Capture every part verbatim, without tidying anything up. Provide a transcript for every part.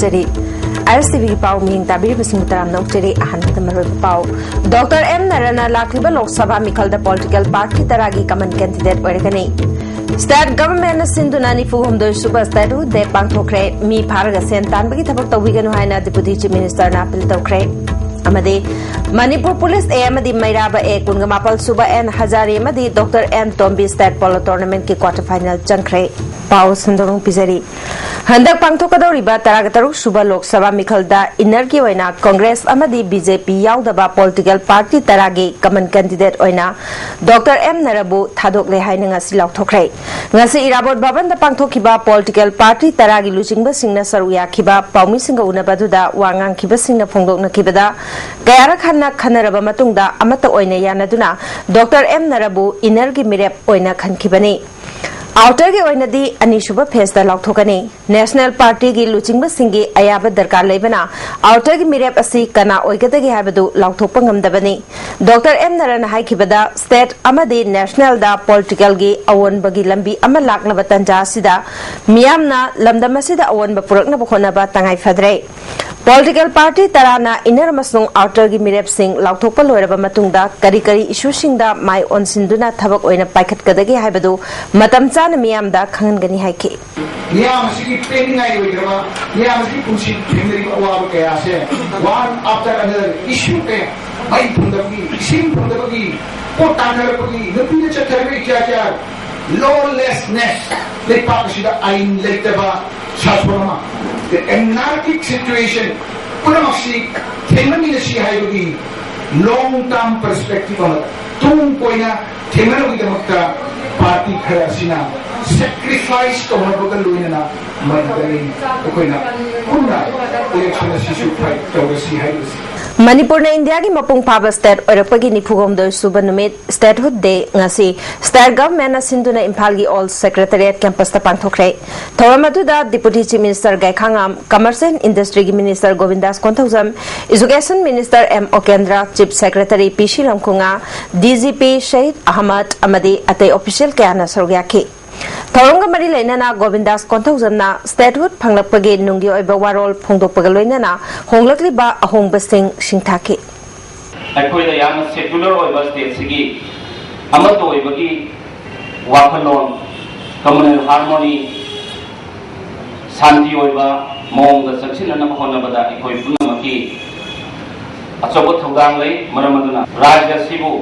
ꯇꯔꯦꯠ꯫ ꯑꯥꯏ ꯑꯦꯁ ꯇꯤ ꯚꯤꯒꯤ ꯄꯥꯎ ꯃꯤꯡ ꯇꯥꯕꯤꯔꯤꯕꯁꯤꯡꯕꯨ ꯇꯔꯥꯝꯅ ꯑꯣꯛꯆꯔꯤ꯫ ꯑꯍꯥꯟꯕꯗ ꯃꯔꯨꯑꯣꯏꯕ ꯄꯥꯎ꯫ ꯗꯣꯛꯇꯔ ꯑꯦꯝ ꯅꯔꯥꯅ ꯂꯥꯛꯂꯤꯕ ꯂꯣꯛ ꯁꯚꯥ ꯃꯤꯈꯜꯗ ꯄꯣꯂꯤꯇꯤꯀꯦꯜ ꯄꯥꯔꯇꯤ ꯇꯔꯥꯒꯤ ꯀꯃꯟ ꯀꯦꯟꯗꯤꯗꯦꯠ ꯑꯣꯏꯔꯒꯅꯤ꯫ ꯁ꯭ꯇꯦꯠ ꯒꯚꯔꯟꯃꯦꯟꯠꯅ ꯁꯤꯟꯗꯨꯅ ꯅꯤꯐꯨ ꯍꯨꯝꯗꯣꯏ ꯁꯨꯕ ꯁ꯭ꯇꯦꯠꯍꯨꯗ ꯗꯦ ꯄꯥꯡꯊꯣꯛꯈ꯭ꯔꯦ꯫ ꯃꯤ ꯐꯥꯔꯒ ꯁꯦꯟ ꯇꯥꯟꯕꯒꯤ ꯊꯕꯛ ꯇꯧꯕꯤꯒꯅꯨ ꯍꯥꯏꯅ ꯗꯤꯄꯨꯇꯤ ꯆꯤꯐ ꯃꯤꯅꯤꯁꯇꯔꯅ ꯑꯄꯤꯜ ꯇꯧꯈ꯭ꯔꯦ꯫ ꯑꯃꯗꯤ ꯃꯅꯤꯄꯨꯔ ꯄꯨꯂꯤꯁ ꯑꯦ ꯑꯃꯗꯤ ꯃꯩꯔꯥꯕ ꯑꯦ ꯀꯨꯟꯒ ꯃꯥꯄꯜ ꯁꯨꯕ ꯑꯦꯟ ꯍꯖꯥꯔꯤ ꯑꯃꯗꯤ doctor N Tombi state polo ꯇꯣꯔꯅꯥꯃꯦꯟꯠꯀꯤ ꯀ꯭ꯋꯥꯔꯇꯔ ꯐꯥꯏꯅꯦꯜ ꯆꯪꯈ꯭ꯔꯦ꯫ ꯄꯥꯎ ꯁꯟꯗꯣꯛꯅ ꯄꯤꯖꯔꯤ꯫ ꯍꯟꯗꯛ ꯄꯥꯡꯊꯣꯛꯀꯗꯧꯔꯤꯕ ꯇꯔꯥꯒ ꯇꯔꯨꯛ ꯁꯨꯕ ꯂꯣꯛ ꯁꯚꯥ ꯃꯤꯈꯜꯗ ꯏꯟꯅꯔꯒꯤ ꯑꯣꯏꯅ ꯀꯪꯒ꯭ꯔꯦꯁ ꯑꯃꯗꯤ ꯕꯤ ꯖꯦ ꯄꯤ ꯌꯥꯎꯗꯕ ꯄꯣꯂꯤꯇꯤꯀꯦꯜ ꯄꯥꯔꯇꯤ ꯇꯔꯥꯒꯤ ꯀꯃꯟ ꯀꯦꯟꯗꯤꯗꯦꯠ ꯑꯣꯏꯅ ꯗꯣꯛꯇꯔ ꯑꯦꯝ ꯅꯔꯥꯕꯨ ꯊꯥꯗꯣꯛꯂꯦ ꯍꯥꯏꯅ ꯉꯁꯤ ꯂꯥꯎꯊꯣꯛꯈ꯭ꯔꯦ꯫ ꯉꯁꯤ ꯏꯔꯥꯕꯣꯠ ꯚꯕꯟꯗ ꯄꯥꯡꯊꯣꯛꯈꯤꯕ ꯄꯣꯂꯤꯇꯤꯀꯦꯜ ꯄꯥꯔꯇꯤ ꯇꯔꯥꯒꯤ ꯂꯨꯆꯤꯡꯕꯁꯤꯡꯅ ꯁꯔꯨꯛ ꯌꯥꯈꯤꯕ ꯄꯥꯎꯃꯤꯁꯤꯡꯒ ꯎꯅꯕ ꯑꯗꯨꯗ ꯋꯥ ꯉꯥꯡꯈꯤꯕꯁꯤꯡꯅ ꯐꯣꯡꯗꯣꯛꯅꯈꯤꯕꯗ, ꯀꯌꯥꯔꯛ ꯍꯟꯅ ꯈꯟꯅꯔꯕ ꯃꯇꯨꯡꯗ ꯑꯃꯠꯇ ꯑꯣꯏꯅ ꯌꯥꯅꯗꯨꯅ ꯗꯣꯛꯇꯔ ꯑꯦꯝ ꯅꯔꯥꯕꯨ ꯏꯟꯅꯔꯒꯤ ꯃꯤꯔꯦꯞ ꯑꯣꯏꯅ ꯈꯟꯈꯤꯕꯅꯤ꯫ ꯑꯥꯎꯇꯔꯒꯤ ꯑꯣꯏꯅꯗꯤ ꯑꯅꯤꯁꯨꯕ ꯐꯦꯖꯇ ꯂꯥꯎꯊꯣꯛꯀꯅꯤ꯫ ꯅꯦꯁꯅꯦꯜ ꯄꯥꯔꯇꯤꯒꯤ ꯂꯨꯆꯤꯡꯕꯁꯤꯡꯒꯤ ꯑꯌꯥꯕ ꯗꯔꯀꯥꯔ ꯂꯩꯕꯅ ꯑꯥꯎꯇꯔꯒꯤ ꯃꯤꯔꯦꯞ ꯑꯁꯤ ꯀꯅꯥ ꯑꯣꯏꯒꯗꯒꯦ ꯍꯥꯏꯕꯗꯨ ꯂꯥꯎꯊꯣꯛꯄ ꯉꯝꯗꯕꯅꯤ꯫ ꯗꯣꯛꯇꯔ ꯑꯦꯝ ꯅꯔꯥꯅ ꯍꯥꯏꯈꯤꯕꯗ, ꯁ꯭ꯇꯦꯠ ꯑꯃꯗꯤ ꯅꯦꯁꯅꯦꯜꯗ ꯄꯣꯂꯤꯇꯤꯀꯦꯜꯒꯤ ꯑꯑꯣꯟꯕꯒꯤ ꯂꯝꯕꯤ ꯑꯃ ꯂꯥꯛꯂꯕ ꯇꯥꯟꯖꯥ ꯑꯁꯤꯗ ꯃꯤꯌꯥꯝꯅ ꯂꯝꯗꯝ ꯑꯁꯤꯗ ꯑꯑꯣꯟꯕ ꯄꯨꯔꯛꯅꯕ ꯍꯣꯠꯅꯕ ꯇꯉꯥꯏ ꯐꯗ꯭ꯔꯦ꯫ ꯄꯣꯂꯤꯇꯤꯀꯦꯜ ꯄꯥꯔꯇꯤ ꯇꯔꯥꯅ ꯏꯟꯅꯔ ꯑꯃꯁꯨꯡ ꯑꯥꯎꯇꯔꯒꯤ ꯃꯤꯔꯦꯞꯁꯤꯡ ꯂꯥꯎꯊꯣꯛꯄ ꯂꯣꯏꯔꯕ ꯃꯇꯨꯡꯗ ꯀꯔꯤ ꯀꯔꯤ ꯏꯁꯨꯁꯤꯡꯗ ꯃꯥꯏ ꯑꯣꯟꯁꯤꯟꯗꯨꯅ ꯊꯕꯛ ꯑꯣꯏꯅ ꯄꯥꯏꯈꯠꯀꯗꯒꯦ ꯍꯥꯏꯕꯗꯨ ꯃꯇꯝ ꯆꯥꯅ ꯃꯤꯌꯥꯝꯗ ꯈꯪꯍꯟꯒꯅꯤ ꯍꯥꯏꯈꯤ꯫ ꯃꯤꯌꯥꯝ ꯑꯁꯤꯒꯤ ꯄꯦꯟꯅꯤꯡꯉꯥꯏ ꯑꯣꯏꯗ꯭ꯔꯕ, ꯃꯤꯌꯥꯝ ꯑꯁꯤꯒꯤ ꯄꯨꯟꯁꯤ ꯊꯦꯡꯅꯔꯤꯕ ꯑꯋꯥꯕ ꯀꯌꯥ ꯑꯁꯦ, one after another issue ꯀꯌꯥ, ꯃꯩ ꯐꯪꯗꯕꯒꯤ, ꯏꯁꯤꯡ ꯐꯪꯗꯕꯒꯤ, ꯄꯣꯠ ꯇꯥꯟꯅꯔꯛꯄꯒꯤ, ꯅꯨꯄꯤꯅ ꯆꯠꯊꯔꯛꯄꯒꯤ ꯀꯌꯥ ꯀꯌꯥ, lawlessness, ꯂꯩꯄꯥꯛ ꯑꯁꯤꯗ ꯑꯥꯏꯟ ꯂꯩꯇꯕ ꯁꯥꯁꯣꯟ ꯑꯃ, the anarchic situation, ꯄꯨꯝꯅꯃꯛꯁꯤ ꯊꯦꯡꯅꯃꯤꯟꯅꯁꯤ ꯍꯥꯏꯕꯒꯤ long term perspective ꯑꯃꯗ, ꯇꯨꯡ ꯀꯣꯏꯅ ꯊꯦꯡꯅꯅꯕꯒꯤꯗꯃꯛꯇ ꯄꯥꯔꯇꯤ ꯈꯔ ꯑꯁꯤꯅ sacrifice ꯇꯧꯅꯕꯒ ꯂꯣꯏꯅꯅ ꯃꯗꯨꯗꯒꯤ ꯑꯩꯈꯣꯏꯅ ꯄꯨꯟꯅ election ꯑꯁꯤꯁꯨ fight ꯇꯧꯔꯁꯤ ꯍꯥꯏꯕꯁꯤ꯫ ꯃꯅꯤꯄꯨꯔꯅ ꯏꯟꯗꯤꯌꯥꯒꯤ ꯃꯄꯨꯡ ꯐꯥꯕ ꯁ꯭ꯇꯦꯠ ꯑꯣꯏꯔꯛꯄꯒꯤ ꯅꯤꯐꯨ ꯍꯨꯝꯗꯣꯏ ꯁꯨꯕ ꯅꯨꯃꯤꯠ, ꯁ꯭ꯇꯦꯠꯍꯨꯗ ꯗꯦ, ꯉꯁꯤ ꯁ꯭ꯇꯦꯠ ꯒꯚꯔꯟꯃꯦꯟꯠꯅ ꯁꯤꯟꯗꯨꯅ ꯏꯝꯐꯥꯜꯒꯤ ꯑꯣꯜ ꯁꯦꯀ꯭ꯔꯦꯇꯔꯤꯌꯦꯠ ꯀꯦꯝꯄꯁꯇ ꯄꯥꯡꯊꯣꯛꯈ꯭ꯔꯦ꯫ ꯊꯧꯔꯝ ꯑꯗꯨꯗ deputy chief minister Gaikhangam, commerce and ꯏꯟꯗꯁꯇ꯭ꯔꯤꯒꯤ minister Govindas Konthoujam, education minister M Okendra, chief secretary P C Lamkhunga, D G P ꯁꯍꯤꯗ ꯑꯍꯃꯗ ꯑꯃꯗꯤ ꯑꯇꯩ ꯑꯣꯐꯤꯁꯤꯌꯦꯜ ꯀꯌꯥꯅ ꯁꯔꯨꯛ ꯌꯥꯈꯤ꯫ ꯊꯧꯔꯝꯒ ꯃꯔꯤ ꯂꯩꯅꯅ ꯒꯣꯕꯤꯟꯗꯥꯁ ꯀꯣꯟꯊꯧꯖꯝꯅ statehood ꯐꯪꯂꯛꯄꯒꯤ ꯅꯨꯡꯒꯤ ꯑꯣꯏꯕ ꯋꯥꯔꯣꯜ ꯐꯣꯡꯗꯣꯛꯄꯒ ꯂꯣꯏꯅꯅ ꯍꯣꯡꯂꯛꯂꯤꯕ ꯑꯍꯣꯡꯕꯁꯤꯡ ꯁꯤꯡꯊꯥꯈꯤ꯫ ꯑꯩꯈꯣꯏꯗ ꯌꯥꯝꯅ secular ꯑꯣꯏꯕ stateꯁꯤꯒꯤ ꯑꯃꯠꯇ ꯑꯣꯏꯕꯒꯤ ꯋꯥꯈꯜꯂꯣꯟ, communal harmony, ꯁꯥꯟꯇꯤ ꯑꯣꯏꯕ ꯃꯑꯣꯡꯗ ꯆꯪꯁꯤꯟꯅꯅꯕ ꯍꯣꯠꯅꯕꯗ ꯑꯩꯈꯣꯏ ꯄꯨꯝꯅꯃꯛꯀꯤ ꯑꯆꯧꯕ ꯊꯧꯗꯥꯡ ꯂꯩ꯫ ꯃꯔꯝ ꯑꯗꯨꯅ ꯔꯥꯖ꯭ꯌ ꯑꯁꯤꯕꯨ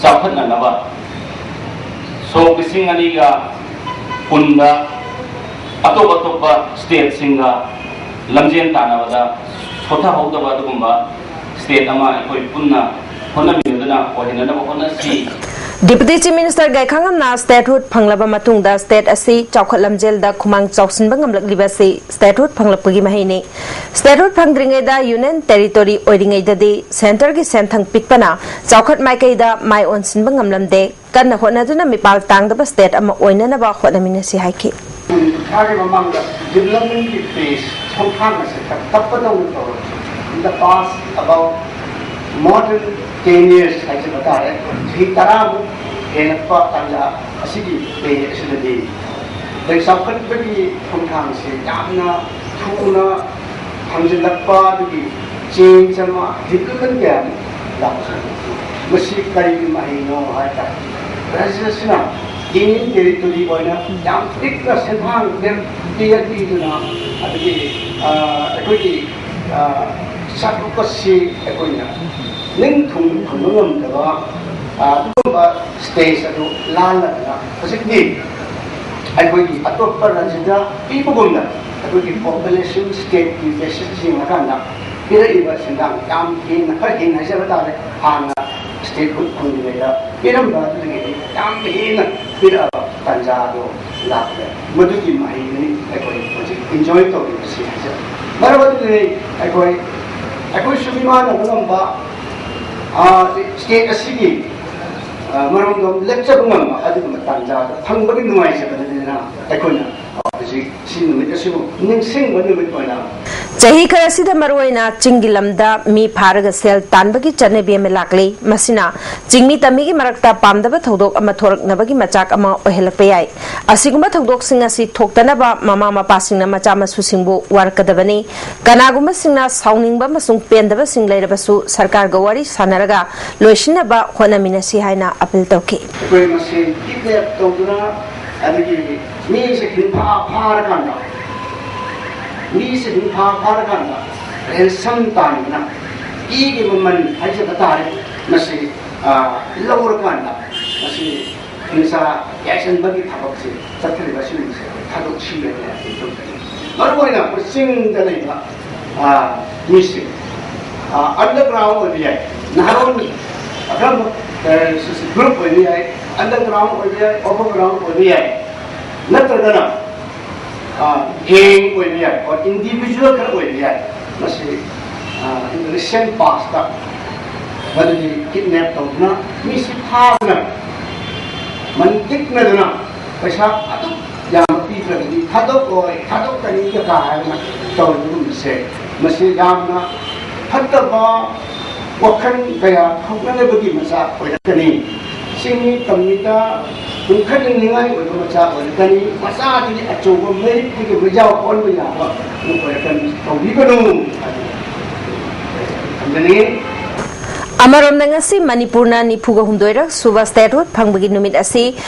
ꯆꯥꯎꯈꯠꯅꯅꯕ ꯁꯣꯛ ꯂꯤꯁꯤꯡ ꯑꯅꯤꯒ ꯀꯨꯟꯗ ꯑꯇꯣꯞ ꯑꯇꯣꯞꯄ stateꯁꯤꯡꯒ ꯂꯝꯖꯦꯟ ꯇꯥꯟꯅꯕꯗ ꯁꯣꯊꯍꯧꯗꯕ ꯑꯗꯨꯒꯨꯝꯕ state ꯑꯃ ꯑꯩꯈꯣꯏ ꯄꯨꯟꯅ ꯍꯣꯠꯅꯃꯤꯟꯅꯗꯨꯅ ꯑꯣꯏꯍꯟꯅꯅꯕ ꯍꯣꯠꯅꯁꯤ꯫ Deputy Chief Minister ꯒꯩꯈꯥꯉꯝꯅ statehood ꯐꯪꯂꯕ ꯃꯇꯨꯡꯗ state ꯑꯁꯤ ꯆꯥꯎꯈꯠ ꯂꯝꯖꯦꯜꯗ ꯈꯨꯃꯥꯡ ꯆꯥꯎꯁꯤꯟꯕ ꯉꯝꯂꯛꯂꯤꯕ ꯑꯁꯤ statehood ꯐꯪꯂꯛꯄꯒꯤ ꯃꯍꯩꯅꯤ꯫ Statehood ꯐꯪꯗ꯭ꯔꯤꯉꯩꯗ Union Territory ꯑꯣꯏꯔꯤꯉꯩꯗꯗꯤ centreꯒꯤ ꯁꯦꯟꯊꯪ ꯄꯤꯛꯄꯅ ꯆꯥꯎꯈꯠ ꯃꯥꯏꯀꯩꯗ ꯃꯥꯏ ꯑꯣꯟꯁꯤꯟꯕ ꯉꯝꯂꯝꯗꯦ꯫ ꯀꯟꯅ ꯍꯣꯠꯅꯗꯨꯅ ꯃꯤꯄꯥꯜ ꯇꯥꯡꯗꯕ state ꯑꯃ ꯑꯣꯏꯅꯅꯕ ꯍꯣꯠꯅꯃꯤꯟꯅꯁꯤ ꯍꯥꯏꯈꯤ꯫ ꯀꯨꯟꯊ꯭ꯔꯥꯒꯤ ꯃꯃꯥꯡꯗ developmentꯀꯤ pace ꯈꯣꯡꯊꯥꯡ ꯑꯁꯤ ꯈꯔ ꯇꯞꯄꯗꯧꯅ ꯇꯧꯔꯝꯃꯤ꯫ In the past about more than ten years ꯍꯥꯏꯖꯕ ꯇꯥꯔꯦ, ꯆꯍꯤ ꯇꯔꯥꯃꯨꯛ ꯍꯦꯜꯂꯛꯄ ꯇꯥꯟꯖꯥ ꯑꯁꯤꯒꯤ ꯄꯦ ꯑꯁꯤꯗꯗꯤ ꯑꯗꯩ ꯆꯥꯎꯈꯠꯄꯒꯤ ꯈꯣꯡꯊꯥꯡꯁꯦ ꯌꯥꯝꯅ ꯊꯨꯅ ꯊꯝꯖꯤꯜꯂꯛꯄ, ꯑꯗꯨꯒꯤ change ꯑꯃ, development ꯀꯌꯥ ꯑꯃ ꯂꯥꯛꯄ꯫ ꯃꯁꯤ ꯀꯔꯤꯒꯤ ꯃꯍꯩꯅꯣ ꯍꯥꯏ ꯇꯥꯔꯗꯤ, ꯔꯥꯖ꯭ꯌ ꯑꯁꯤꯅ Union Territory ꯑꯣꯏꯅ ꯌꯥꯝ ꯄꯤꯛꯅ ꯁꯦꯟꯊꯥꯡ ꯄꯤꯔꯛ-, ꯄꯤꯔꯛꯄꯤꯗꯨꯅ, ꯑꯗꯒꯤ, ꯑ, ꯑꯩꯈꯣꯏꯒꯤ, ꯑ, ꯆꯥꯎꯈꯠꯄꯁꯤ ꯑꯩꯈꯣꯏꯅ ꯅꯤꯡ ꯊꯨꯡ ꯊꯨꯡꯕ ꯉꯝꯗꯕ, ꯑ, ꯑꯗꯨꯒꯨꯝꯕ stage ꯑꯗꯨ ꯂꯥꯜꯂꯗꯅ ꯍꯧꯖꯤꯛꯇꯤ ꯑꯩꯈꯣꯏꯒꯤ ꯑꯇꯣꯞꯄ ꯔꯥꯖ꯭ꯌꯗ ꯄꯤꯕꯒꯨꯝꯅ ꯑꯩꯈꯣꯏꯒꯤ population stateꯀꯤ basis ꯌꯦꯡꯉꯀꯥꯟꯗ ꯄꯤꯔꯛꯏꯕ ꯁꯦꯟꯗꯥꯡ ꯌꯥꯝ ꯍꯦꯟꯅ, ꯈꯔ ꯍꯦꯟꯅ ꯍꯥꯏꯖꯕ ꯇꯥꯔꯦ, ꯍꯥꯟꯅ statehood ꯐꯪꯗ꯭ꯔꯤꯉꯩꯗ ꯄꯤꯔꯝꯕ ꯑꯗꯨꯗꯒꯤꯗꯤ ꯌꯥꯝ ꯍꯦꯟꯅ ꯄꯤꯔꯛꯑꯕ ꯇꯥꯟꯖꯥ ꯑꯗꯣ ꯂꯥꯛꯂꯦ꯫ ꯃꯗꯨꯒꯤ ꯃꯍꯩꯗꯨꯅꯤ ꯑꯩꯈꯣꯏ ꯍꯧꯖꯤꯛ enjoy ꯇꯧꯔꯤꯕꯁꯤ ꯍꯥꯏꯖꯕ꯫ ꯃꯔꯝ ꯑꯗꯨꯅꯅꯤ ꯑꯩꯈꯣꯏ, ꯑꯩꯈꯣꯏꯁꯨ ꯃꯤꯃꯥꯟꯅꯕ ꯉꯝꯕ, ꯑ, state ꯑꯁꯤꯒꯤ, ꯑ, ꯃꯔꯝꯗꯣ ꯂꯦꯞꯆꯕ ꯉꯝꯕ ꯑꯗꯨꯒꯨꯝꯕ ꯇꯥꯟꯖꯥꯗꯣ ꯐꯪꯕꯒꯤ ꯅꯨꯡꯉꯥꯏꯖꯕꯗꯨꯅꯤꯅ ꯑꯩꯈꯣꯏꯅ office ꯁꯤ ꯅꯨꯃꯤꯠ ꯑꯁꯤꯕꯨ ꯅꯤꯡꯁꯤꯡꯕ ꯅꯨꯃꯤꯠ ꯑꯣꯏꯅ꯫ ꯆꯍꯤ ꯈꯔꯁꯤꯗ ꯃꯔꯨꯑꯣꯏꯅ ꯆꯤꯡꯒꯤ ꯂꯝꯗ ꯃꯤ ꯐꯥꯔꯒ ꯁꯦꯜ ꯇꯥꯟꯕꯒꯤ ꯆꯠꯅꯕꯤ ꯑꯃ ꯂꯥꯛꯂꯤ꯫ ꯃꯁꯤꯅ ꯆꯤꯡꯃꯤ ꯇꯝꯃꯤꯒꯤ ꯃꯔꯛꯇ ꯄꯥꯝꯗꯕ ꯊꯧꯗꯣꯛ ꯑꯃ ꯊꯣꯔꯛꯅꯕꯒꯤ ꯃꯆꯥꯛ ꯑꯃ ꯑꯣꯏꯍꯜꯂꯛꯄ ꯌꯥꯏ꯫ ꯑꯁꯤꯒꯨꯝꯕ ꯊꯧꯗꯣꯛꯁꯤꯡ ꯑꯁꯤ ꯊꯣꯛꯇꯅꯕ ꯃꯃꯥ ꯃꯄꯥꯁꯤꯡꯅ ꯃꯆꯥ ꯃꯁꯨꯁꯤꯡꯕꯨ ꯋꯥꯔꯛꯀꯗꯕꯅꯤ꯫ ꯀꯅꯥꯒꯨꯝꯕꯁꯤꯡꯅ ꯁꯥꯎꯅꯤꯡꯕ ꯑꯃꯁꯨꯡ ꯄꯦꯟꯗꯕꯁꯤꯡ ꯂꯩꯔꯕꯁꯨ ꯁꯔꯀꯥꯔꯒ ꯋꯥꯔꯤ ꯁꯥꯟꯅꯔꯒ ꯂꯣꯏꯁꯤꯟꯅꯕ ꯍꯣꯠꯅꯃꯤꯟꯅꯁꯤ ꯍꯥꯏꯅ ꯑꯄꯤꯜ ꯇꯧꯈꯤ꯫ ꯑꯩꯈꯣꯏ ꯃꯁꯦꯟ ꯀꯤꯗꯅꯦꯞ ꯇꯧꯗꯨꯅ, ꯑꯗꯒꯤ ꯃꯤꯁꯦ ꯍꯤꯡꯐꯥ ꯐꯥꯔꯀꯥꯟꯗ, ꯃꯤꯁꯦ ꯍꯤꯡꯐꯥ ꯐꯥꯔꯀꯥꯟꯗ ꯔꯦꯟꯁꯝ ꯇꯥꯟꯗꯅ, ꯏꯒꯤ ꯃꯃꯜ ꯍꯥꯏꯖꯕ ꯇꯥꯔꯦ, ꯃꯁꯤ, ꯑ, ꯂꯧꯔꯀꯥꯟꯗ ꯃꯁꯤ ꯍꯤꯡꯁꯥ ꯌꯥꯏꯁꯟꯕꯒꯤ ꯊꯕꯛꯁꯦ ꯆꯠꯊꯔꯤꯕ ꯑꯁꯤꯒꯨꯝꯕꯁꯦ ꯊꯥꯗꯣꯛꯁꯤ ꯍꯥꯏꯅ ꯑꯩ ꯇꯧꯖꯒꯦ꯫ ꯃꯔꯨꯑꯣꯏꯅ ꯑꯩꯈꯣꯏ ꯆꯤꯡꯗ ꯂꯩꯕ, ꯑ, ꯃꯤꯁꯤꯡ, ꯑ, underground ꯑꯣꯏꯕ ꯌꯥꯏ, ꯅꯍꯥꯔꯣꯜ ꯑꯀꯔꯝꯕ, ꯑ, ꯁꯤ, ꯁꯤ group ꯑꯣꯏꯕ ꯌꯥꯏ, underground ꯑꯣꯏꯕ ꯌꯥꯏ, overground ꯑꯣꯏꯕ ꯌꯥꯏ, ꯅꯠꯇ꯭ꯔꯒꯅ, ꯑ, gang ꯑꯣꯏꯕ ꯌꯥꯏ, or individual ꯈꯔ ꯑꯣꯏꯕ ꯌꯥꯏ꯫ ꯃꯁꯤ, ꯑ, recent past ꯃꯗꯨꯗꯤ kidnap ꯇꯧꯗꯨꯅ, ꯃꯤꯁꯤ ꯐꯥꯗꯨꯅ, ꯃꯟꯇꯤꯛꯅꯗꯨꯅ, ꯄꯩꯁꯥ ꯑꯗꯨꯛ ꯌꯥꯝꯅ ꯄꯤꯗ꯭ꯔꯒꯗꯤ ꯊꯥꯗꯣꯛꯑꯣꯏ, ꯊꯥꯗꯣꯛꯀꯅꯤ ꯀꯀꯥ ꯍꯥꯏꯗꯅ ꯇꯧꯔꯤꯕꯒꯨꯝꯕꯁꯦ, ꯃꯁꯤ ꯌꯥꯝꯅ ꯐꯠꯇꯕ ꯋꯥꯈꯜ ꯀꯌꯥ ꯊꯣꯛꯅꯅꯕꯒꯤ ꯃꯆꯥꯛ ꯑꯣꯏꯔꯛꯀꯅꯤ꯫ ꯆꯤꯡꯃꯤ ꯇꯝꯃꯤꯗ ꯄꯨꯡꯈꯠꯅꯤꯡꯉꯥꯏ ꯑꯣꯏꯕ ꯃꯆꯥꯛ ꯑꯣꯏꯔꯛꯀꯅꯤ꯫ ꯃꯆꯥꯗꯒꯤ ꯑꯆꯧꯕ ꯃꯩꯔꯤꯛꯇꯒꯤ ꯃꯩꯖꯥꯎ ꯑꯣꯟꯕ ꯌꯥꯕ ꯑꯃ ꯑꯣꯏꯔꯛꯀꯅꯤ꯫ ꯇꯧꯕꯤꯒꯅꯨ ꯍꯥꯏꯅ ꯊꯝꯖꯅꯤꯡꯉꯤ꯫ ꯑꯃꯔꯣꯝꯗ, ꯉꯁꯤ ꯃꯅꯤꯄꯨꯔꯅ ꯅꯤꯐꯨꯒ ꯍꯨꯝꯗꯣꯏꯔꯛ ꯁꯨꯕ statehood ꯐꯪꯕꯒꯤ ꯅꯨꯃꯤꯠ ꯑꯁꯤ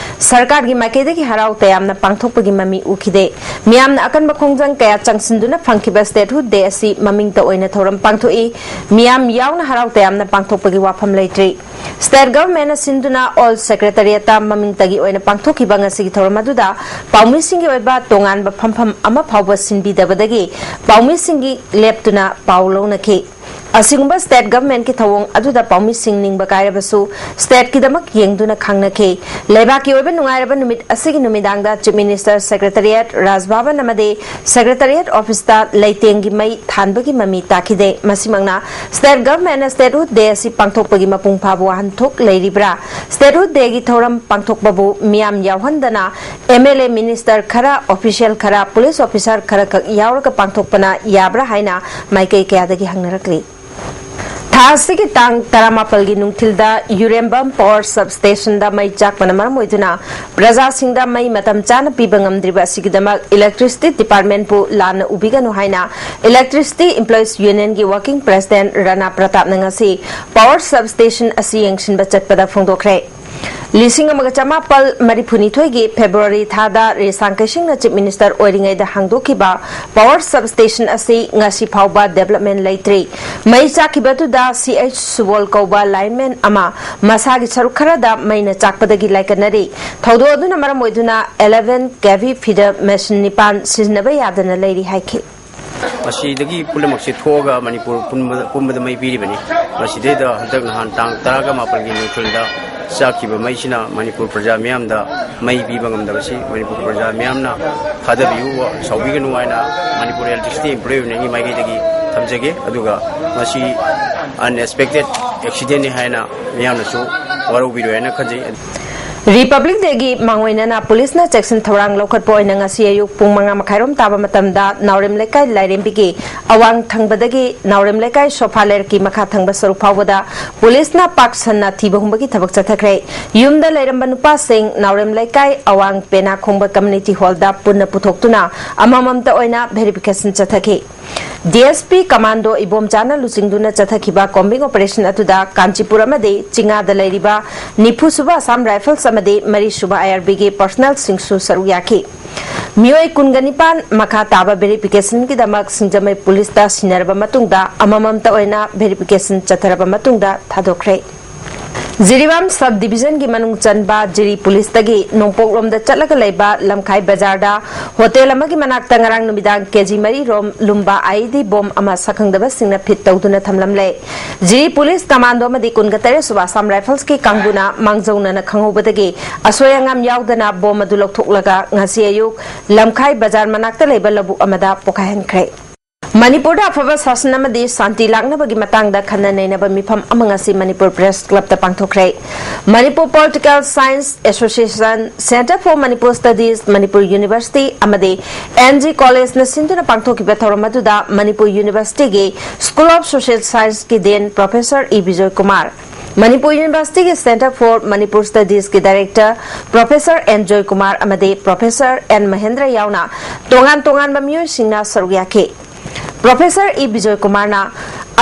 ꯁꯔꯀꯥꯔꯒꯤ ꯃꯥꯏꯀꯩꯗꯒꯤ ꯍꯔꯥꯎ ꯇꯌꯥꯝꯅ ꯄꯥꯡꯊꯣꯛꯄꯒꯤ ꯃꯃꯤ ꯎꯈꯤꯗꯦ꯫ ꯃꯤꯌꯥꯝꯅ ꯑꯀꯟꯕ ꯈꯣꯡꯖꯪ ꯀꯌꯥ ꯆꯪꯁꯤꯟꯗꯨꯅ ꯐꯪꯈꯤꯕ statehood day ꯑꯁꯤ ꯃꯃꯤꯡꯇ ꯑꯣꯏꯅ ꯊꯧꯔꯝ ꯄꯥꯡꯊꯣꯛꯏ꯫ ꯃꯤꯌꯥꯝ ꯌꯥꯎꯅ ꯍꯔꯥꯎ ꯇꯌꯥꯝꯅ ꯄꯥꯡꯊꯣꯛꯄꯒꯤ ꯋꯥꯐꯝ ꯂꯩꯇ꯭ꯔꯤ꯫ State government ꯅ ꯁꯤꯟꯗꯨꯅ Old Secretariat ꯇ ꯃꯃꯤꯡꯇꯒꯤ ꯑꯣꯏꯅ ꯄꯥꯡꯊꯣꯛꯈꯤꯕ ꯉꯁꯤꯒꯤ ꯊꯧꯔꯝ ꯑꯗꯨꯗ ꯄꯥꯎꯃꯤꯁꯤꯡꯒꯤ ꯑꯣꯏꯕ ꯇꯣꯉꯥꯟꯕ ꯐꯝꯐꯝ ꯑꯃ ꯐꯥꯎꯕ ꯁꯤꯟꯕꯤꯗꯕꯗꯒꯤ ꯄꯥꯎꯃꯤꯁꯤꯡꯒꯤ ꯂꯦꯞꯇꯨꯅ ꯄꯥꯎ ꯂꯧꯅꯈꯤ꯫ ꯑꯁꯤꯒꯨꯝꯕ state governmentꯀꯤ ꯊꯧꯑꯣꯡ ꯑꯗꯨꯗ ꯄꯥꯎꯃꯤꯁꯤꯡ ꯅꯤꯡꯕ ꯀꯥꯏꯔꯕꯁꯨ stateꯀꯤꯗꯃꯛ ꯌꯦꯡꯗꯨꯅ ꯈꯪꯅꯈꯤ꯫ ꯂꯩꯕꯥꯛꯀꯤ ꯑꯣꯏꯕ ꯅꯨꯡꯉꯥꯏꯔꯕ ꯅꯨꯃꯤꯠ ꯑꯁꯤꯒꯤ ꯅꯨꯃꯤꯗꯥꯡꯗ Chief Minister Secretariat, Raj Bhavan ꯑꯃꯗꯤ Secretariat Officeꯇ ꯂꯩꯇꯦꯡꯒꯤ ꯃꯩ ꯊꯥꯟꯕꯒꯤ ꯃꯃꯤ ꯇꯥꯈꯤꯗꯦ꯫ ꯃꯁꯤꯃꯛꯅ state governmentꯅ Statehood Day ꯑꯁꯤ ꯄꯥꯡꯊꯣꯛꯄꯒꯤ ꯃꯄꯨꯡ ꯐꯥꯕ ꯋꯥꯍꯟꯊꯣꯛ ꯂꯩꯔꯤꯕ꯭ꯔꯥ? Statehood Dayꯒꯤ ꯊꯧꯔꯝ ꯄꯥꯡꯊꯣꯛꯄꯕꯨ ꯃꯤꯌꯥꯝ ꯌꯥꯎꯍꯟꯗꯅ MLA, minister ꯈꯔ, official ꯈꯔ, police officer ꯈꯔꯈꯛ ꯌꯥꯎꯔꯒ ꯄꯥꯡꯊꯣꯛꯄꯅ ꯌꯥꯕ꯭ꯔꯥ ꯍꯥꯏꯅ ꯃꯥꯏꯀꯩ ꯀꯌꯥꯗꯒꯤ ꯍꯪꯅꯔꯛꯂꯤ꯫ ꯊꯥ ꯑꯁꯤꯒꯤ ꯇꯥꯡ ꯇꯔꯥꯃꯥꯄꯜꯒꯤ ꯅꯨꯡꯊꯤꯜꯗ ꯌꯨꯔꯦꯝꯕꯝ power substationꯗ ꯃꯩ ꯆꯥꯛꯄꯅ ꯃꯔꯝ ꯑꯣꯏꯗꯨꯅ ꯄ꯭ꯔꯖꯥꯁꯤꯡꯗ ꯃꯩ ꯃꯇꯝ ꯆꯥꯅ ꯄꯤꯕ ꯉꯝꯗ꯭ꯔꯤꯕ ꯑꯁꯤꯒꯤꯗꯃꯛ Electricity Departmentꯄꯨ ꯂꯥꯟꯅ ꯎꯕꯤꯒꯅꯨ ꯍꯥꯏꯅ Electricity Employees Unionꯒꯤ Working President ꯔꯅꯥ ꯄ꯭ꯔꯇꯥꯞꯅ ꯉꯁꯤ power substation ꯑꯁꯤ ꯌꯦꯡꯁꯤꯟꯕ ꯆꯠꯄꯗ ꯐꯣꯡꯗꯣꯛꯈ꯭ꯔꯦ꯫ ꯂꯤꯁꯤꯡ ꯑꯃꯒ ꯆꯃꯥꯄꯜ ꯃꯔꯤꯐꯨꯅꯤꯊꯣꯏꯒꯤ February ꯊꯥꯗ ꯔꯦꯁꯥꯡ ꯀꯩꯁꯤꯡꯅ Chief Minister ꯑꯣꯏꯔꯤꯉꯩꯗ ꯍꯥꯡꯗꯣꯛꯈꯤꯕ power substation ꯑꯁꯤ ꯉꯁꯤ ꯐꯥꯎꯕ development ꯂꯩꯇ꯭ꯔꯤ꯫ ꯃꯩ ꯆꯥꯛꯈꯤꯕ ꯑꯗꯨꯗ C H ꯁꯨꯕꯣꯜ ꯀꯧꯕ lineman ꯑꯃ ꯃꯁꯥꯒꯤ ꯁꯔꯨꯛ ꯈꯔꯗ ꯃꯩꯅ ꯆꯥꯛꯄꯗꯒꯤ ꯂꯥꯏꯀꯠꯅꯔꯤ꯫ ꯊꯧꯗꯣꯛ ꯑꯗꯨꯅ ꯃꯔꯝ ꯑꯣꯏꯗꯨꯅ eleven KV feeder machine ꯅꯤꯄꯥꯟ ꯁꯤꯖꯤꯟꯅꯕ ꯌꯥꯗꯅ ꯂꯩꯔꯤ ꯍꯥꯏꯈꯤ꯫ ꯃꯁꯤꯗꯒꯤ ꯄꯨꯝꯅꯃꯛꯁꯦ ꯊꯣꯛꯑꯒ ꯃꯅꯤꯄꯨꯔ ꯄꯨꯝꯕꯗ, ꯄꯨꯝꯕꯗ ꯃꯩ ꯄꯤꯔꯤꯕꯅꯤ꯫ ꯃꯁꯤꯗꯩꯗ ꯍꯟꯗꯛ ꯅꯍꯥꯟ ꯇꯥꯡ ꯇꯔꯥꯒ ꯃꯥꯄꯜꯒꯤ ꯅꯨꯡꯊꯤꯜꯗ ꯆꯥꯛꯈꯤꯕ ꯃꯩꯁꯤꯅ ꯃꯅꯤꯄꯨꯔ ꯄ꯭ꯔꯖꯥ ꯃꯤꯌꯥꯝꯗ ꯃꯩ ꯄꯤꯕ ꯉꯝꯗꯕꯁꯤ ꯃꯅꯤꯄꯨꯔ ꯄ꯭ꯔꯖꯥ ꯃꯤꯌꯥꯝꯅ ꯊꯥꯗꯕꯤꯌꯨ, ꯁꯥꯎꯕꯤꯒꯅꯨ ꯍꯥꯏꯅ ꯃꯅꯤꯄꯨꯔ Electricity Employee Unionꯒꯤ ꯃꯥꯏꯀꯩꯗꯒꯤ ꯊꯝꯖꯒꯦ꯫ ꯑꯗꯨꯒ ꯃꯁꯤ unexpected accidentꯅꯤ ꯍꯥꯏꯅ ꯃꯤꯌꯥꯝꯅꯁꯨ ꯋꯥꯔꯧꯕꯤꯔꯣꯏ ꯍꯥꯏꯅ ꯈꯟꯖꯩ꯫ Republic Dayꯒꯤ ꯃꯥꯡꯑꯣꯏꯅꯅ ꯄꯨꯂꯤꯁꯅ ꯆꯦꯛꯁꯤꯟ ꯊꯧꯔꯥꯡ ꯂꯧꯈꯠꯄ ꯑꯣꯏꯅ ꯉꯁꯤ ꯑꯌꯨꯛ ꯄꯨꯡ ꯃꯉꯥ ꯃꯈꯥꯏꯔꯣꯝ ꯇꯥꯕ ꯃꯇꯝꯗ ꯅꯥꯎꯔꯦꯝ ꯂꯩꯀꯥꯏ ꯂꯥꯏꯔꯦꯝꯕꯤꯒꯤ ꯑꯋꯥꯡ ꯊꯪꯕꯗꯒꯤ ꯅꯥꯎꯔꯦꯝ ꯂꯩꯀꯥꯏ ꯁꯣꯐꯥ ꯂꯩꯔꯛꯀꯤ ꯃꯈꯥ ꯊꯪꯕ ꯁꯔꯨꯛ ꯐꯥꯎꯕꯗ ꯄꯨꯂꯤꯁꯅ ꯄꯥꯛ ꯁꯟꯅ ꯊꯤꯕ ꯍꯨꯝꯕꯒꯤ ꯊꯕꯛ ꯆꯠꯊꯈ꯭ꯔꯦ꯫ ꯌꯨꯝꯗ ꯂꯩꯔꯝꯕ ꯅꯨꯄꯥꯁꯤꯡ ꯅꯥꯎꯔꯦꯝ ꯂꯩꯀꯥꯏ ꯑꯋꯥꯡ ꯄꯦꯅꯥ ꯈꯣꯡꯕ community hallꯗ ꯄꯨꯟꯅ ꯄꯨꯊꯣꯛꯇꯨꯅ ꯑꯃꯃꯝꯇ ꯑꯣꯏꯅ verification ꯆꯠꯊꯈꯤ꯫ DSP Commando ꯏꯕꯣꯝꯆꯥꯅ ꯂꯨꯆꯤꯡꯗꯨꯅ ꯆꯠꯊꯈꯤꯕ combing operation ꯑꯗꯨꯗ ꯀꯥꯟꯆꯤꯄꯨꯔ ꯑꯃꯗꯤ ꯆꯤꯡꯉꯥꯗ ꯂꯩꯔꯤꯕ ꯅꯤꯐꯨ ꯁꯨꯕ Assam Rifles ꯑꯃꯗꯤ ꯃꯔꯤ ꯁꯨꯕ IRBꯒꯤ personnelꯁꯤꯡꯁꯨ ꯁꯔꯨꯛ ꯌꯥꯈꯤ꯫ ꯃꯤꯑꯣꯏ ꯀꯨꯟꯒ ꯅꯤꯄꯥꯟ ꯃꯈꯥ ꯇꯥꯕ verificationꯒꯤꯗꯃꯛ ꯁꯤꯡꯖꯃꯩ ꯄꯨꯂꯤꯁꯇ ꯁꯤꯟꯅꯔꯕ ꯃꯇꯨꯡꯗ ꯑꯃꯃꯝꯇ ꯑꯣꯏꯅ verification ꯆꯠꯊꯔꯕ ꯃꯇꯨꯡꯗ ꯊꯥꯗꯣꯛꯈ꯭ꯔꯦ꯫ ꯖꯤꯔꯤꯕꯥꯝ ꯁꯕ ꯗꯤꯕꯤꯖꯟꯒꯤ ꯃꯅꯨꯡ ꯆꯟꯕ ꯖꯤꯔꯤ ꯄꯨꯂꯤꯁꯇꯒꯤ ꯅꯣꯡꯄꯣꯛꯂꯣꯝꯗ ꯆꯠꯂꯒ ꯂꯩꯕ ꯂꯝꯈꯥꯏ ꯕꯖꯥꯔꯗ ꯍꯣꯇꯦꯜ ꯑꯃꯒꯤ ꯃꯅꯥꯛꯇ ꯉꯔꯥꯡ ꯅꯨꯃꯤꯗꯥꯡ ꯀꯦꯖꯤ ꯃꯔꯤ ꯔꯣꯝ ꯂꯨꯝꯕ ꯑꯥꯏꯏꯗꯤ ꯕꯣꯝ ꯑꯃ ꯁꯛꯈꯪꯗꯕꯁꯤꯡꯅ ꯐꯤꯠ ꯇꯧꯗꯨꯅ ꯊꯝꯂꯝꯂꯦ꯫ ꯖꯤꯔꯤ ꯄꯨꯂꯤꯁ ꯀꯃꯥꯟꯗꯣ ꯑꯃꯗꯤ ꯀꯨꯟꯒ ꯇꯔꯦꯠ ꯁꯨꯕ ꯑꯁꯥꯝ ꯔꯥꯏꯐꯜꯁꯀꯤ ꯀꯥꯡꯕꯨꯅ ꯃꯥꯡꯖꯧꯅꯅ ꯈꯪꯍꯧꯕꯗꯒꯤ ꯑꯁꯣꯏ ꯑꯉꯥꯝ ꯌꯥꯎꯗꯅ ꯕꯣꯝ ꯑꯗꯨ ꯂꯧꯊꯣꯛꯂꯒ ꯉꯁꯤ ꯑꯌꯨꯛ ꯂꯝꯈꯥꯏ ꯕꯖꯥꯔ ꯃꯅꯥꯛꯇ ꯂꯩꯕ ꯂꯧꯕꯨꯛ ꯑꯃꯗ ꯄꯣꯈꯥꯏꯍꯟꯈ꯭ꯔꯦ꯫ ꯃꯅꯤꯄꯨꯔꯗ ꯑꯐꯕ ꯁꯥꯁꯟ ꯑꯃꯗꯤ ꯁꯥꯟꯇꯤ ꯂꯥꯛꯅꯕꯒꯤ ꯃꯇꯥꯡꯗ ꯈꯟꯅ ꯅꯩꯅꯕ ꯃꯤꯐꯝ ꯑꯃ ꯉꯁꯤ ꯃꯅꯤꯄꯨꯔ ꯄ꯭ꯔꯦꯁ ꯀ꯭ꯂꯕꯇ ꯄꯥꯡꯊꯣꯛꯈ꯭ꯔꯦ꯫ Manipur political science association, centre for Manipur studies, Manipur university ꯑꯃꯗꯤ ꯑꯦꯟ ꯖꯤ ꯀꯣꯂꯦꯖꯅ ꯁꯤꯟꯗꯨꯅ ꯄꯥꯡꯊꯣꯛꯈꯤꯕ ꯊꯧꯔꯝ ꯑꯗꯨꯗ ꯃꯅꯤꯄꯨꯔ ꯌꯨꯅꯤꯚꯔꯁꯤꯇꯤꯒꯤ ꯁ꯭ꯀꯨꯜ ꯑꯣꯐ ꯁꯣꯁꯤꯌꯦꯜ ꯁꯥꯏꯟꯁꯀꯤ dean professor E Bijoy Kumar, Manipur ꯌꯨꯅꯤꯚꯔꯁꯤꯇꯤꯒꯤ ꯁꯦꯟꯇꯔ ꯐꯣꯔ ꯃꯅꯤꯄꯨꯔ ꯁ꯭ꯇꯗꯤꯁꯀꯤ director professor N Joy Kumar ꯑꯃꯗꯤ ꯄ꯭ꯔꯣꯐꯦꯁꯔ ꯑꯦꯟ ꯃꯍꯦꯟꯗ꯭ꯔ ꯌꯥꯎꯅ ꯇꯣꯉꯥꯟ ꯇꯣꯉꯥꯟꯕ ꯃꯤꯑꯣꯏꯁꯤꯡꯅ ꯁꯔꯨꯛ ꯌꯥꯈꯤ꯫ ꯄ꯭ꯔꯣꯐꯦꯁꯔ ꯏ ꯕꯤꯖꯣꯏ ꯀꯨꯃꯥꯔꯅ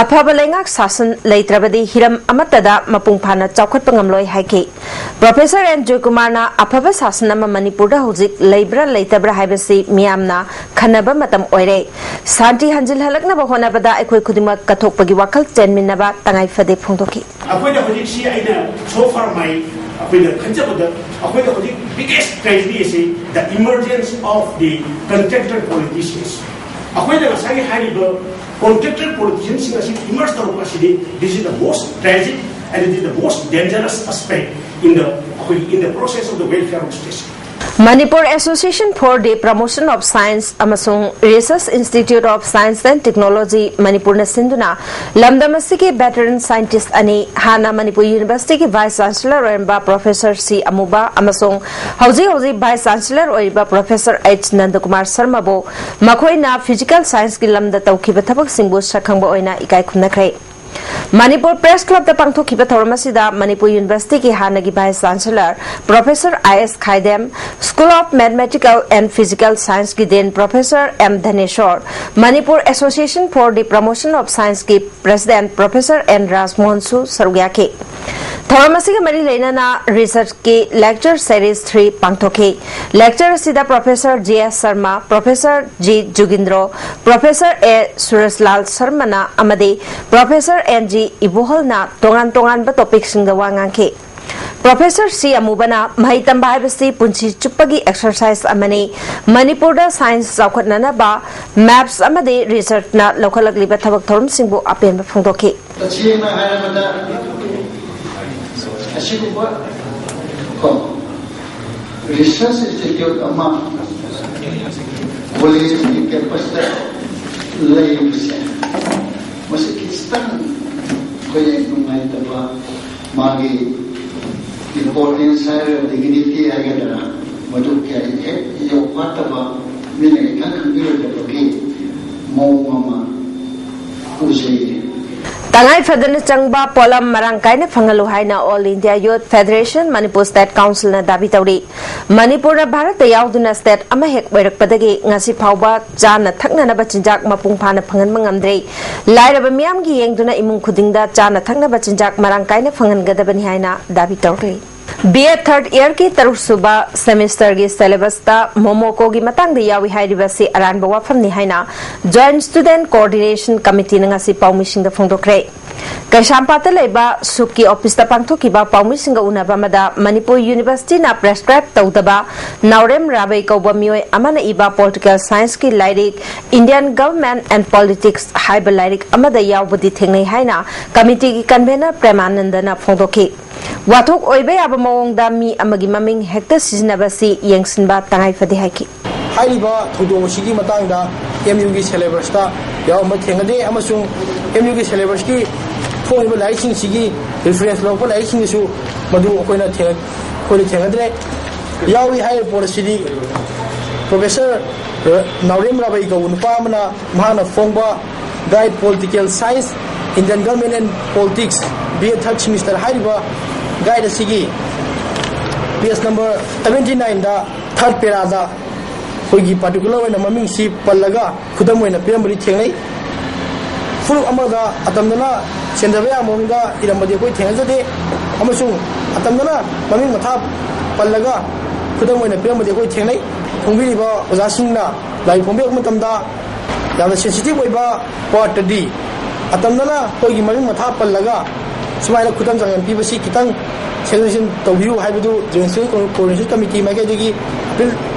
ꯑꯐꯕ ꯂꯩꯉꯥꯛ ꯁꯥꯁꯟ ꯂꯩꯇ꯭ꯔꯕꯗꯤ ꯍꯤꯔꯝ ꯑꯃꯠꯇꯗ ꯃꯄꯨꯡ ꯐꯥꯅ ꯆꯥꯎꯈꯠꯄ ꯉꯝꯂꯣꯏ ꯍꯥꯏꯈꯤ꯫ ꯄ꯭ꯔꯣꯐꯦꯁꯔ ꯑꯦꯟ ꯖꯣꯏ ꯀꯨꯃꯥꯔꯅ ꯑꯐꯕ ꯁꯥꯁꯟ ꯑꯃ ꯃꯅꯤꯄꯨꯔꯗ ꯍꯧꯖꯤꯛ ꯂꯩꯕ꯭ꯔꯥ ꯂꯩꯇꯕ꯭ꯔꯥ ꯍꯥꯏꯕꯁꯤ ꯃꯤꯌꯥꯝꯅ ꯈꯟꯅꯕ ꯃꯇꯝ ꯑꯣꯏꯔꯦ꯫ ꯁꯥꯟꯇꯤ ꯍꯟꯖꯤꯜꯍꯜꯂꯛꯅꯕ ꯍꯣꯠꯅꯕꯗ ꯑꯩꯈꯣꯏ ꯈꯨꯗꯤꯡꯃꯛ ꯀꯠꯊꯣꯛꯄꯒꯤ ꯋꯥꯈꯜ ꯆꯦꯟꯃꯤꯟꯅꯕ ꯇꯉꯥꯏ ꯐꯗꯦ ꯐꯣꯡꯗꯣꯛꯈꯤ꯫ ꯑꯩꯈꯣꯏꯅ ꯍꯧꯖꯤꯛꯁꯤ ꯑꯩꯅ so far my ꯑꯩꯈꯣꯏꯅ ꯈꯟꯖꯕꯗ ꯑꯩꯈꯣꯏꯅ ꯍꯧꯖꯤꯛ biggest tragedy ꯑꯁꯤ the emergence of the contractor politicians꯫ ꯑꯩꯈꯣꯏꯅ ꯉꯁꯥꯏꯒꯤ ꯍꯥꯏꯔꯤꯕ contractor politicianꯁꯤꯡ ꯑꯁꯤ emerge ꯇꯧꯔꯛꯄ ꯑꯁꯤꯗꯤ this is the most tragic and it is the most dangerous aspect in the ꯑꯩꯈꯣꯏꯒꯤ in the process of the welfare of state꯫ Manipur Association for the Promotion of Science ꯑꯃꯁꯨꯡ Research Institute of Science and Technology ꯃꯅꯤꯄꯨꯔꯅ ꯁꯤꯟꯗꯨꯅ ꯂꯝꯗꯝ ꯑꯁꯤꯒꯤ veteran scientist ꯑꯅꯤ, ꯍꯥꯟꯅ ꯃꯅꯤꯄꯨꯔ ꯌꯨꯅꯤꯚꯔꯁꯤꯇꯤꯒꯤ vice chancellor ꯑꯣꯏꯔꯝꯕ ꯄ꯭ꯔꯣꯐꯦꯁꯔ ꯁꯤ ꯑꯃꯨꯕ ꯑꯃꯁꯨꯡ ꯍꯧꯖꯤꯛ ꯍꯧꯖꯤꯛ vice chancellor ꯑꯣꯏꯔꯤꯕ ꯄ꯭ꯔꯣꯐꯦꯁꯔ ꯑꯩꯆ ꯅꯟꯗꯀꯨꯃꯥꯔ ꯁꯔꯃꯕꯨ ꯃꯈꯣꯏꯅ physical scienceꯀꯤ ꯂꯝꯗ ꯇꯧꯈꯤꯕ ꯊꯕꯛꯁꯤꯡꯕꯨ ꯁꯛꯈꯪꯕ ꯑꯣꯏꯅ ꯏꯀꯥꯏ ꯈꯨꯝꯅꯈ꯭ꯔꯦ꯫ ꯃꯅꯤꯄꯨꯔ ꯄ꯭ꯔꯦꯁ ꯀ꯭ꯂꯕꯇ ꯄꯥꯡꯊꯣꯛꯈꯤꯕ ꯊꯧꯔꯝ ꯑꯁꯤꯗ ꯃꯅꯤꯄꯨꯔ ꯌꯨꯅꯤꯚꯔꯁꯤꯇꯤꯒꯤ ꯍꯥꯟꯅꯒꯤ vice chancellor professor I S Khaidem, School of Mathematical and Physical Scienceꯀꯤ dean professor M Dhaneshwor, Manipur Association for the Promotion of Scienceꯀꯤ president ꯄ꯭ꯔꯣꯐꯦꯁꯔ ꯑꯦꯟ ꯔꯥꯖꯃꯣꯍꯟꯁꯨ ꯁꯔꯨꯛ ꯌꯥꯈꯤ꯫ ꯊꯧꯔꯝ ꯑꯁꯤꯒ ꯃꯔꯤ ꯂꯩꯅꯅ ꯔꯤꯁꯔꯆꯀꯤ ꯂꯦꯛꯆꯔ ꯁꯦꯔꯤꯁ ꯊ꯭ꯔꯤ ꯄꯥꯡꯊꯣꯛꯈꯤ꯫ ꯂꯦꯛꯆꯔ ꯑꯁꯤꯗ professor G S Sharma, professor G Jugindro, professor A Surajlal ꯁꯔꯃꯅ ꯑꯃꯗꯤ ꯄ꯭ꯔꯣꯐꯦꯁꯔ ꯑꯦꯟ ꯖꯤ ꯏꯕꯣꯍꯜꯅ ꯇꯣꯉꯥꯟ ꯇꯣꯉꯥꯟꯕ ꯇꯣꯄꯤꯛꯁꯤꯡꯗ ꯋꯥ ꯉꯥꯡꯈꯤ꯫ ꯄ꯭ꯔꯣꯐꯦꯁꯔ ꯁꯤ ꯑꯃꯨꯕꯅ ꯃꯍꯩ ꯇꯝꯕ ꯍꯥꯏꯕꯁꯤ ꯄꯨꯟꯁꯤ ꯆꯨꯞꯄꯒꯤ ꯑꯦꯛꯁꯔꯁꯥꯏꯁ ꯑꯃꯅꯤ꯫ ꯃꯅꯤꯄꯨꯔꯗ ꯁꯥꯏꯟꯁ ꯆꯥꯎꯈꯠꯅꯅꯕ ꯃꯦꯞꯁ ꯑꯃꯗꯤ ꯔꯤꯁꯔꯆꯅ ꯂꯧꯈꯠꯂꯛꯂꯤꯕ ꯊꯕꯛ ꯊꯧꯔꯝꯁꯤꯡꯕꯨ ꯑꯄꯦꯟꯕ ꯐꯣꯡꯗꯣꯛꯈꯤ꯫ ꯇꯁꯦꯡꯅ ꯍꯥꯏꯔꯕꯗ, ꯑꯁꯤꯒꯨꯝꯕ ꯀꯣ, ꯔꯤꯁꯔꯆ ꯏꯟꯁꯇꯤꯇ꯭ꯌꯨꯠ ꯑꯃ ꯀꯣꯂꯦꯖꯀꯤ ꯀꯦꯝꯄꯁꯇ ꯂꯩꯕꯁꯦ, ꯃꯁꯤ ꯈꯤꯇꯪ ꯑꯩꯈꯣꯏꯅ ꯅꯨꯡꯉꯥꯏꯇꯕ, ꯃꯥꯒꯤ ꯏꯝꯄꯣꯔꯇꯦꯟꯁ ꯍꯥꯏꯒꯗ꯭ꯔꯥ, ꯗꯤꯒꯅꯤꯇꯤ ꯍꯥꯏꯒꯗ꯭ꯔꯥ, ꯃꯗꯨ ꯀꯌꯥ ꯍꯦꯛ ꯌꯧꯐꯥꯠꯇꯕ, ꯃꯤꯅ ꯈꯤꯇꯪ ꯈꯪꯕꯤꯔꯣꯏꯗꯕꯒꯤ ꯃꯑꯣꯡ ꯑꯃ ꯎꯖꯩ꯫ ꯇꯉꯥꯏ ꯐꯗꯅ ꯆꯪꯕ ꯄꯣꯠꯂꯝ ꯃꯔꯥꯡ ꯀꯥꯏꯅ ꯐꯪꯍꯜꯂꯨ ꯍꯥꯏꯅ All India Youth Federation Manipur State Councilꯅ ꯗꯥꯕꯤ ꯇꯧꯔꯤ꯫ ꯃꯅꯤꯄꯨꯔꯅ ꯚꯥꯔꯠꯇ ꯌꯥꯎꯗꯨꯅ ꯁ꯭ꯇꯦꯠ ꯑꯃ ꯍꯦꯛ ꯑꯣꯏꯔꯛꯄꯗꯒꯤ ꯉꯁꯤ ꯐꯥꯎꯕ ꯆꯥꯅ ꯊꯛꯅꯅꯕ ꯆꯤꯟꯖꯥꯛ ꯃꯄꯨꯡ ꯐꯥꯅ ꯐꯪꯍꯟꯕ ꯉꯝꯗ꯭ꯔꯦ꯫ ꯂꯥꯏꯔꯕ ꯃꯤꯌꯥꯝꯒꯤ ꯌꯦꯡꯗꯨꯅ ꯏꯃꯨꯡ ꯈꯨꯗꯤꯡꯗ ꯆꯥꯅ ꯊꯛꯅꯕ ꯆꯤꯟꯖꯥꯛ ꯃꯔꯥꯡ ꯀꯥꯏꯅ ꯐꯪꯍꯟꯒꯗꯕꯅꯤ ꯍꯥꯏꯅ ꯗꯥꯕꯤ ꯇꯧꯔꯤ꯫ ꯕꯤ ꯑꯦ ꯊꯔꯗ ꯏꯌꯔꯒꯤ ꯇꯔꯨꯛ ꯁꯨꯕ ꯁꯦꯃꯤꯁꯇꯔꯒꯤ ꯁꯦꯂꯦꯕꯁꯇ ꯃꯣꯃꯣꯀꯣꯒꯤ ꯃꯇꯥꯡꯗ ꯌꯥꯎꯏ ꯍꯥꯏꯔꯤꯕꯁꯤ ꯑꯔꯥꯟꯕ ꯋꯥꯐꯝꯅꯤ ꯍꯥꯏꯅ Joint Student Coordination Committeeꯅ ꯉꯁꯤ ꯄꯥꯎꯃꯤꯁꯤꯡꯗ ꯐꯣꯡꯗꯣꯛꯈ꯭ꯔꯦ꯫ ꯀꯩꯁꯥꯝꯄꯥꯠꯇ ꯂꯩꯕ ꯁꯨꯛꯀꯤ ꯑꯣꯐꯤꯁꯇ ꯄꯥꯡꯊꯣꯛꯈꯤꯕ ꯄꯥꯎꯃꯤꯁꯤꯡꯒ ꯎꯅꯕ ꯑꯃꯗ ꯃꯅꯤꯄꯨꯔ ꯌꯨꯅꯤꯚꯔꯁꯤꯇꯤꯅ ꯄ꯭ꯔꯦꯁꯀ꯭ꯔꯥꯏꯕ ꯇꯧꯗꯕ ꯅꯥꯎꯔꯦꯝ ꯔꯥꯕꯩ ꯀꯧꯕ ꯃꯤꯑꯣꯏ ꯑꯃꯅ ꯏꯕ ꯄꯣꯂꯤꯇꯤꯀꯦꯜ ꯁꯥꯏꯟꯁꯀꯤ ꯂꯥꯏꯔꯤꯛ Indian Government and Politics ꯍꯥꯏꯕ ꯂꯥꯏꯔꯤꯛ ꯑꯃꯗ ꯌꯥꯎꯕꯗꯤ ꯊꯦꯡꯅꯩ ꯍꯥꯏꯅ ꯀꯃꯤꯇꯤꯒꯤ ꯀꯟꯚꯦꯅꯔ ꯄ꯭ꯔꯦꯃꯥꯅꯟꯗꯅ ꯐꯣꯡꯗꯣꯛꯈꯤ꯫ ꯋꯥꯊꯣꯛ ꯑꯣꯏꯕ ꯌꯥꯕ ꯃꯑꯣꯡꯗ ꯃꯤ ꯑꯃꯒꯤ ꯃꯃꯤꯡ ꯍꯦꯛꯇ ꯁꯤꯖꯤꯟꯅꯕꯁꯤ ꯌꯦꯡꯁꯤꯟꯕ ꯇꯉꯥꯏ ꯐꯗꯦ ꯍꯥꯏꯈꯤ꯫ ꯍꯥꯏꯔꯤꯕ ꯊꯧꯗꯣꯛ ꯑꯁꯤꯒꯤ ꯃꯇꯥꯡꯗ ꯑꯦꯝ ꯌꯨꯒꯤ ꯁꯦꯂꯦꯕꯁꯇ ꯌꯥꯎꯔꯝꯕ ꯊꯦꯡꯅꯗꯦ ꯑꯃꯁꯨꯡ ꯑꯦꯝ ꯌꯨꯒꯤ ꯁꯦꯂꯦꯕꯁꯀꯤ ꯐꯣꯡꯂꯤꯕ ꯂꯥꯏꯔꯤꯛꯁꯤꯡꯁꯤꯒꯤ ꯔꯤꯐꯔꯦꯟꯁ ꯂꯧꯔꯛꯄ ꯂꯥꯏꯔꯤꯛꯁꯤꯡꯗꯁꯨ ꯃꯗꯨ ꯑꯩꯈꯣꯏꯅ ꯊꯦꯡꯅ-, ꯑꯩꯈꯣꯏꯅ ꯊꯦꯡꯅꯗ꯭ꯔꯦ꯫ ꯌꯥꯎꯏ ꯍꯥꯏꯔꯤꯕ ꯄꯣꯠ ꯑꯁꯤꯗꯤ ꯄ꯭ꯔꯣꯐꯦꯁꯔ ꯔ-, ꯅꯥꯎꯔꯦꯝ ꯔꯥꯕꯩ ꯀꯧꯕ ꯅꯨꯄꯥ ꯑꯃꯅ ꯃꯍꯥꯛꯅ ꯐꯣꯡꯕ Guide Political Science, Indian Government and Politics, B A third semester ꯍꯥꯏꯔꯤꯕ ꯒꯥꯏꯗ ꯑꯁꯤꯒꯤ ꯄꯦꯖ ꯅꯝꯕꯔ ꯁꯚꯦꯟꯇꯤ ꯅꯥꯏꯟꯗ ꯊꯔꯗ ꯄꯦꯔꯥꯗ ꯑꯩꯈꯣꯏꯒꯤ ꯄꯥꯔꯇꯤꯀꯨꯂꯔ ꯑꯣꯏꯅ ꯃꯃꯤꯡꯁꯤ ꯄꯜꯂꯒ ꯈꯨꯗꯝ ꯑꯣꯏꯅ ꯄꯤꯔꯝꯕꯗꯤ ꯊꯦꯡꯅꯩ꯫ ꯐꯨꯔꯨꯞ ꯑꯃꯗ ꯑꯇꯝꯅꯅ ꯁꯦꯟꯗꯕ ꯌꯥꯕ ꯃꯑꯣꯡꯗ ꯏꯔꯝꯕꯗꯤ ꯑꯩꯈꯣꯏ ꯊꯦꯡꯅꯖꯗꯦ꯫ ꯑꯃꯁꯨꯡ ꯑꯇꯝꯅꯅ ꯃꯃꯤꯡ ꯃꯊꯥ ꯄꯜꯂꯒ ꯈꯨꯗꯝ ꯑꯣꯏꯅ ꯄꯤꯔꯝꯕꯗꯤ ꯑꯩꯈꯣꯏ ꯊꯦꯡꯅꯩ꯫ ꯐꯣꯡꯕꯤꯔꯤꯕ ꯑꯣꯖꯥꯁꯤꯡꯅ ꯂꯥꯏꯔꯤꯛ ꯐꯣꯡꯕꯤꯔꯛꯄ ꯃꯇꯝꯗ ꯌꯥꯝꯅ sensitive ꯑꯣꯏꯕ part ꯇꯗꯤ ꯑꯇꯝꯅꯅ ꯑꯩꯈꯣꯏꯒꯤ ꯃꯃꯤꯡ ꯃꯊꯥ ꯄꯜꯂꯒ ꯁꯨꯃꯥꯏꯅ ꯈꯨꯗꯝ ꯆꯥꯡꯗꯝ ꯄꯤꯕꯁꯤ ꯈꯤꯇꯪ ꯁꯦꯝꯗꯣꯛ ꯁꯦꯝꯖꯤꯟ ꯇꯧꯕꯤꯌꯨ ꯍꯥꯏꯕꯗꯨ Joint Security Coordination Committee ꯃꯥꯏꯀꯩꯗꯒꯤ appeal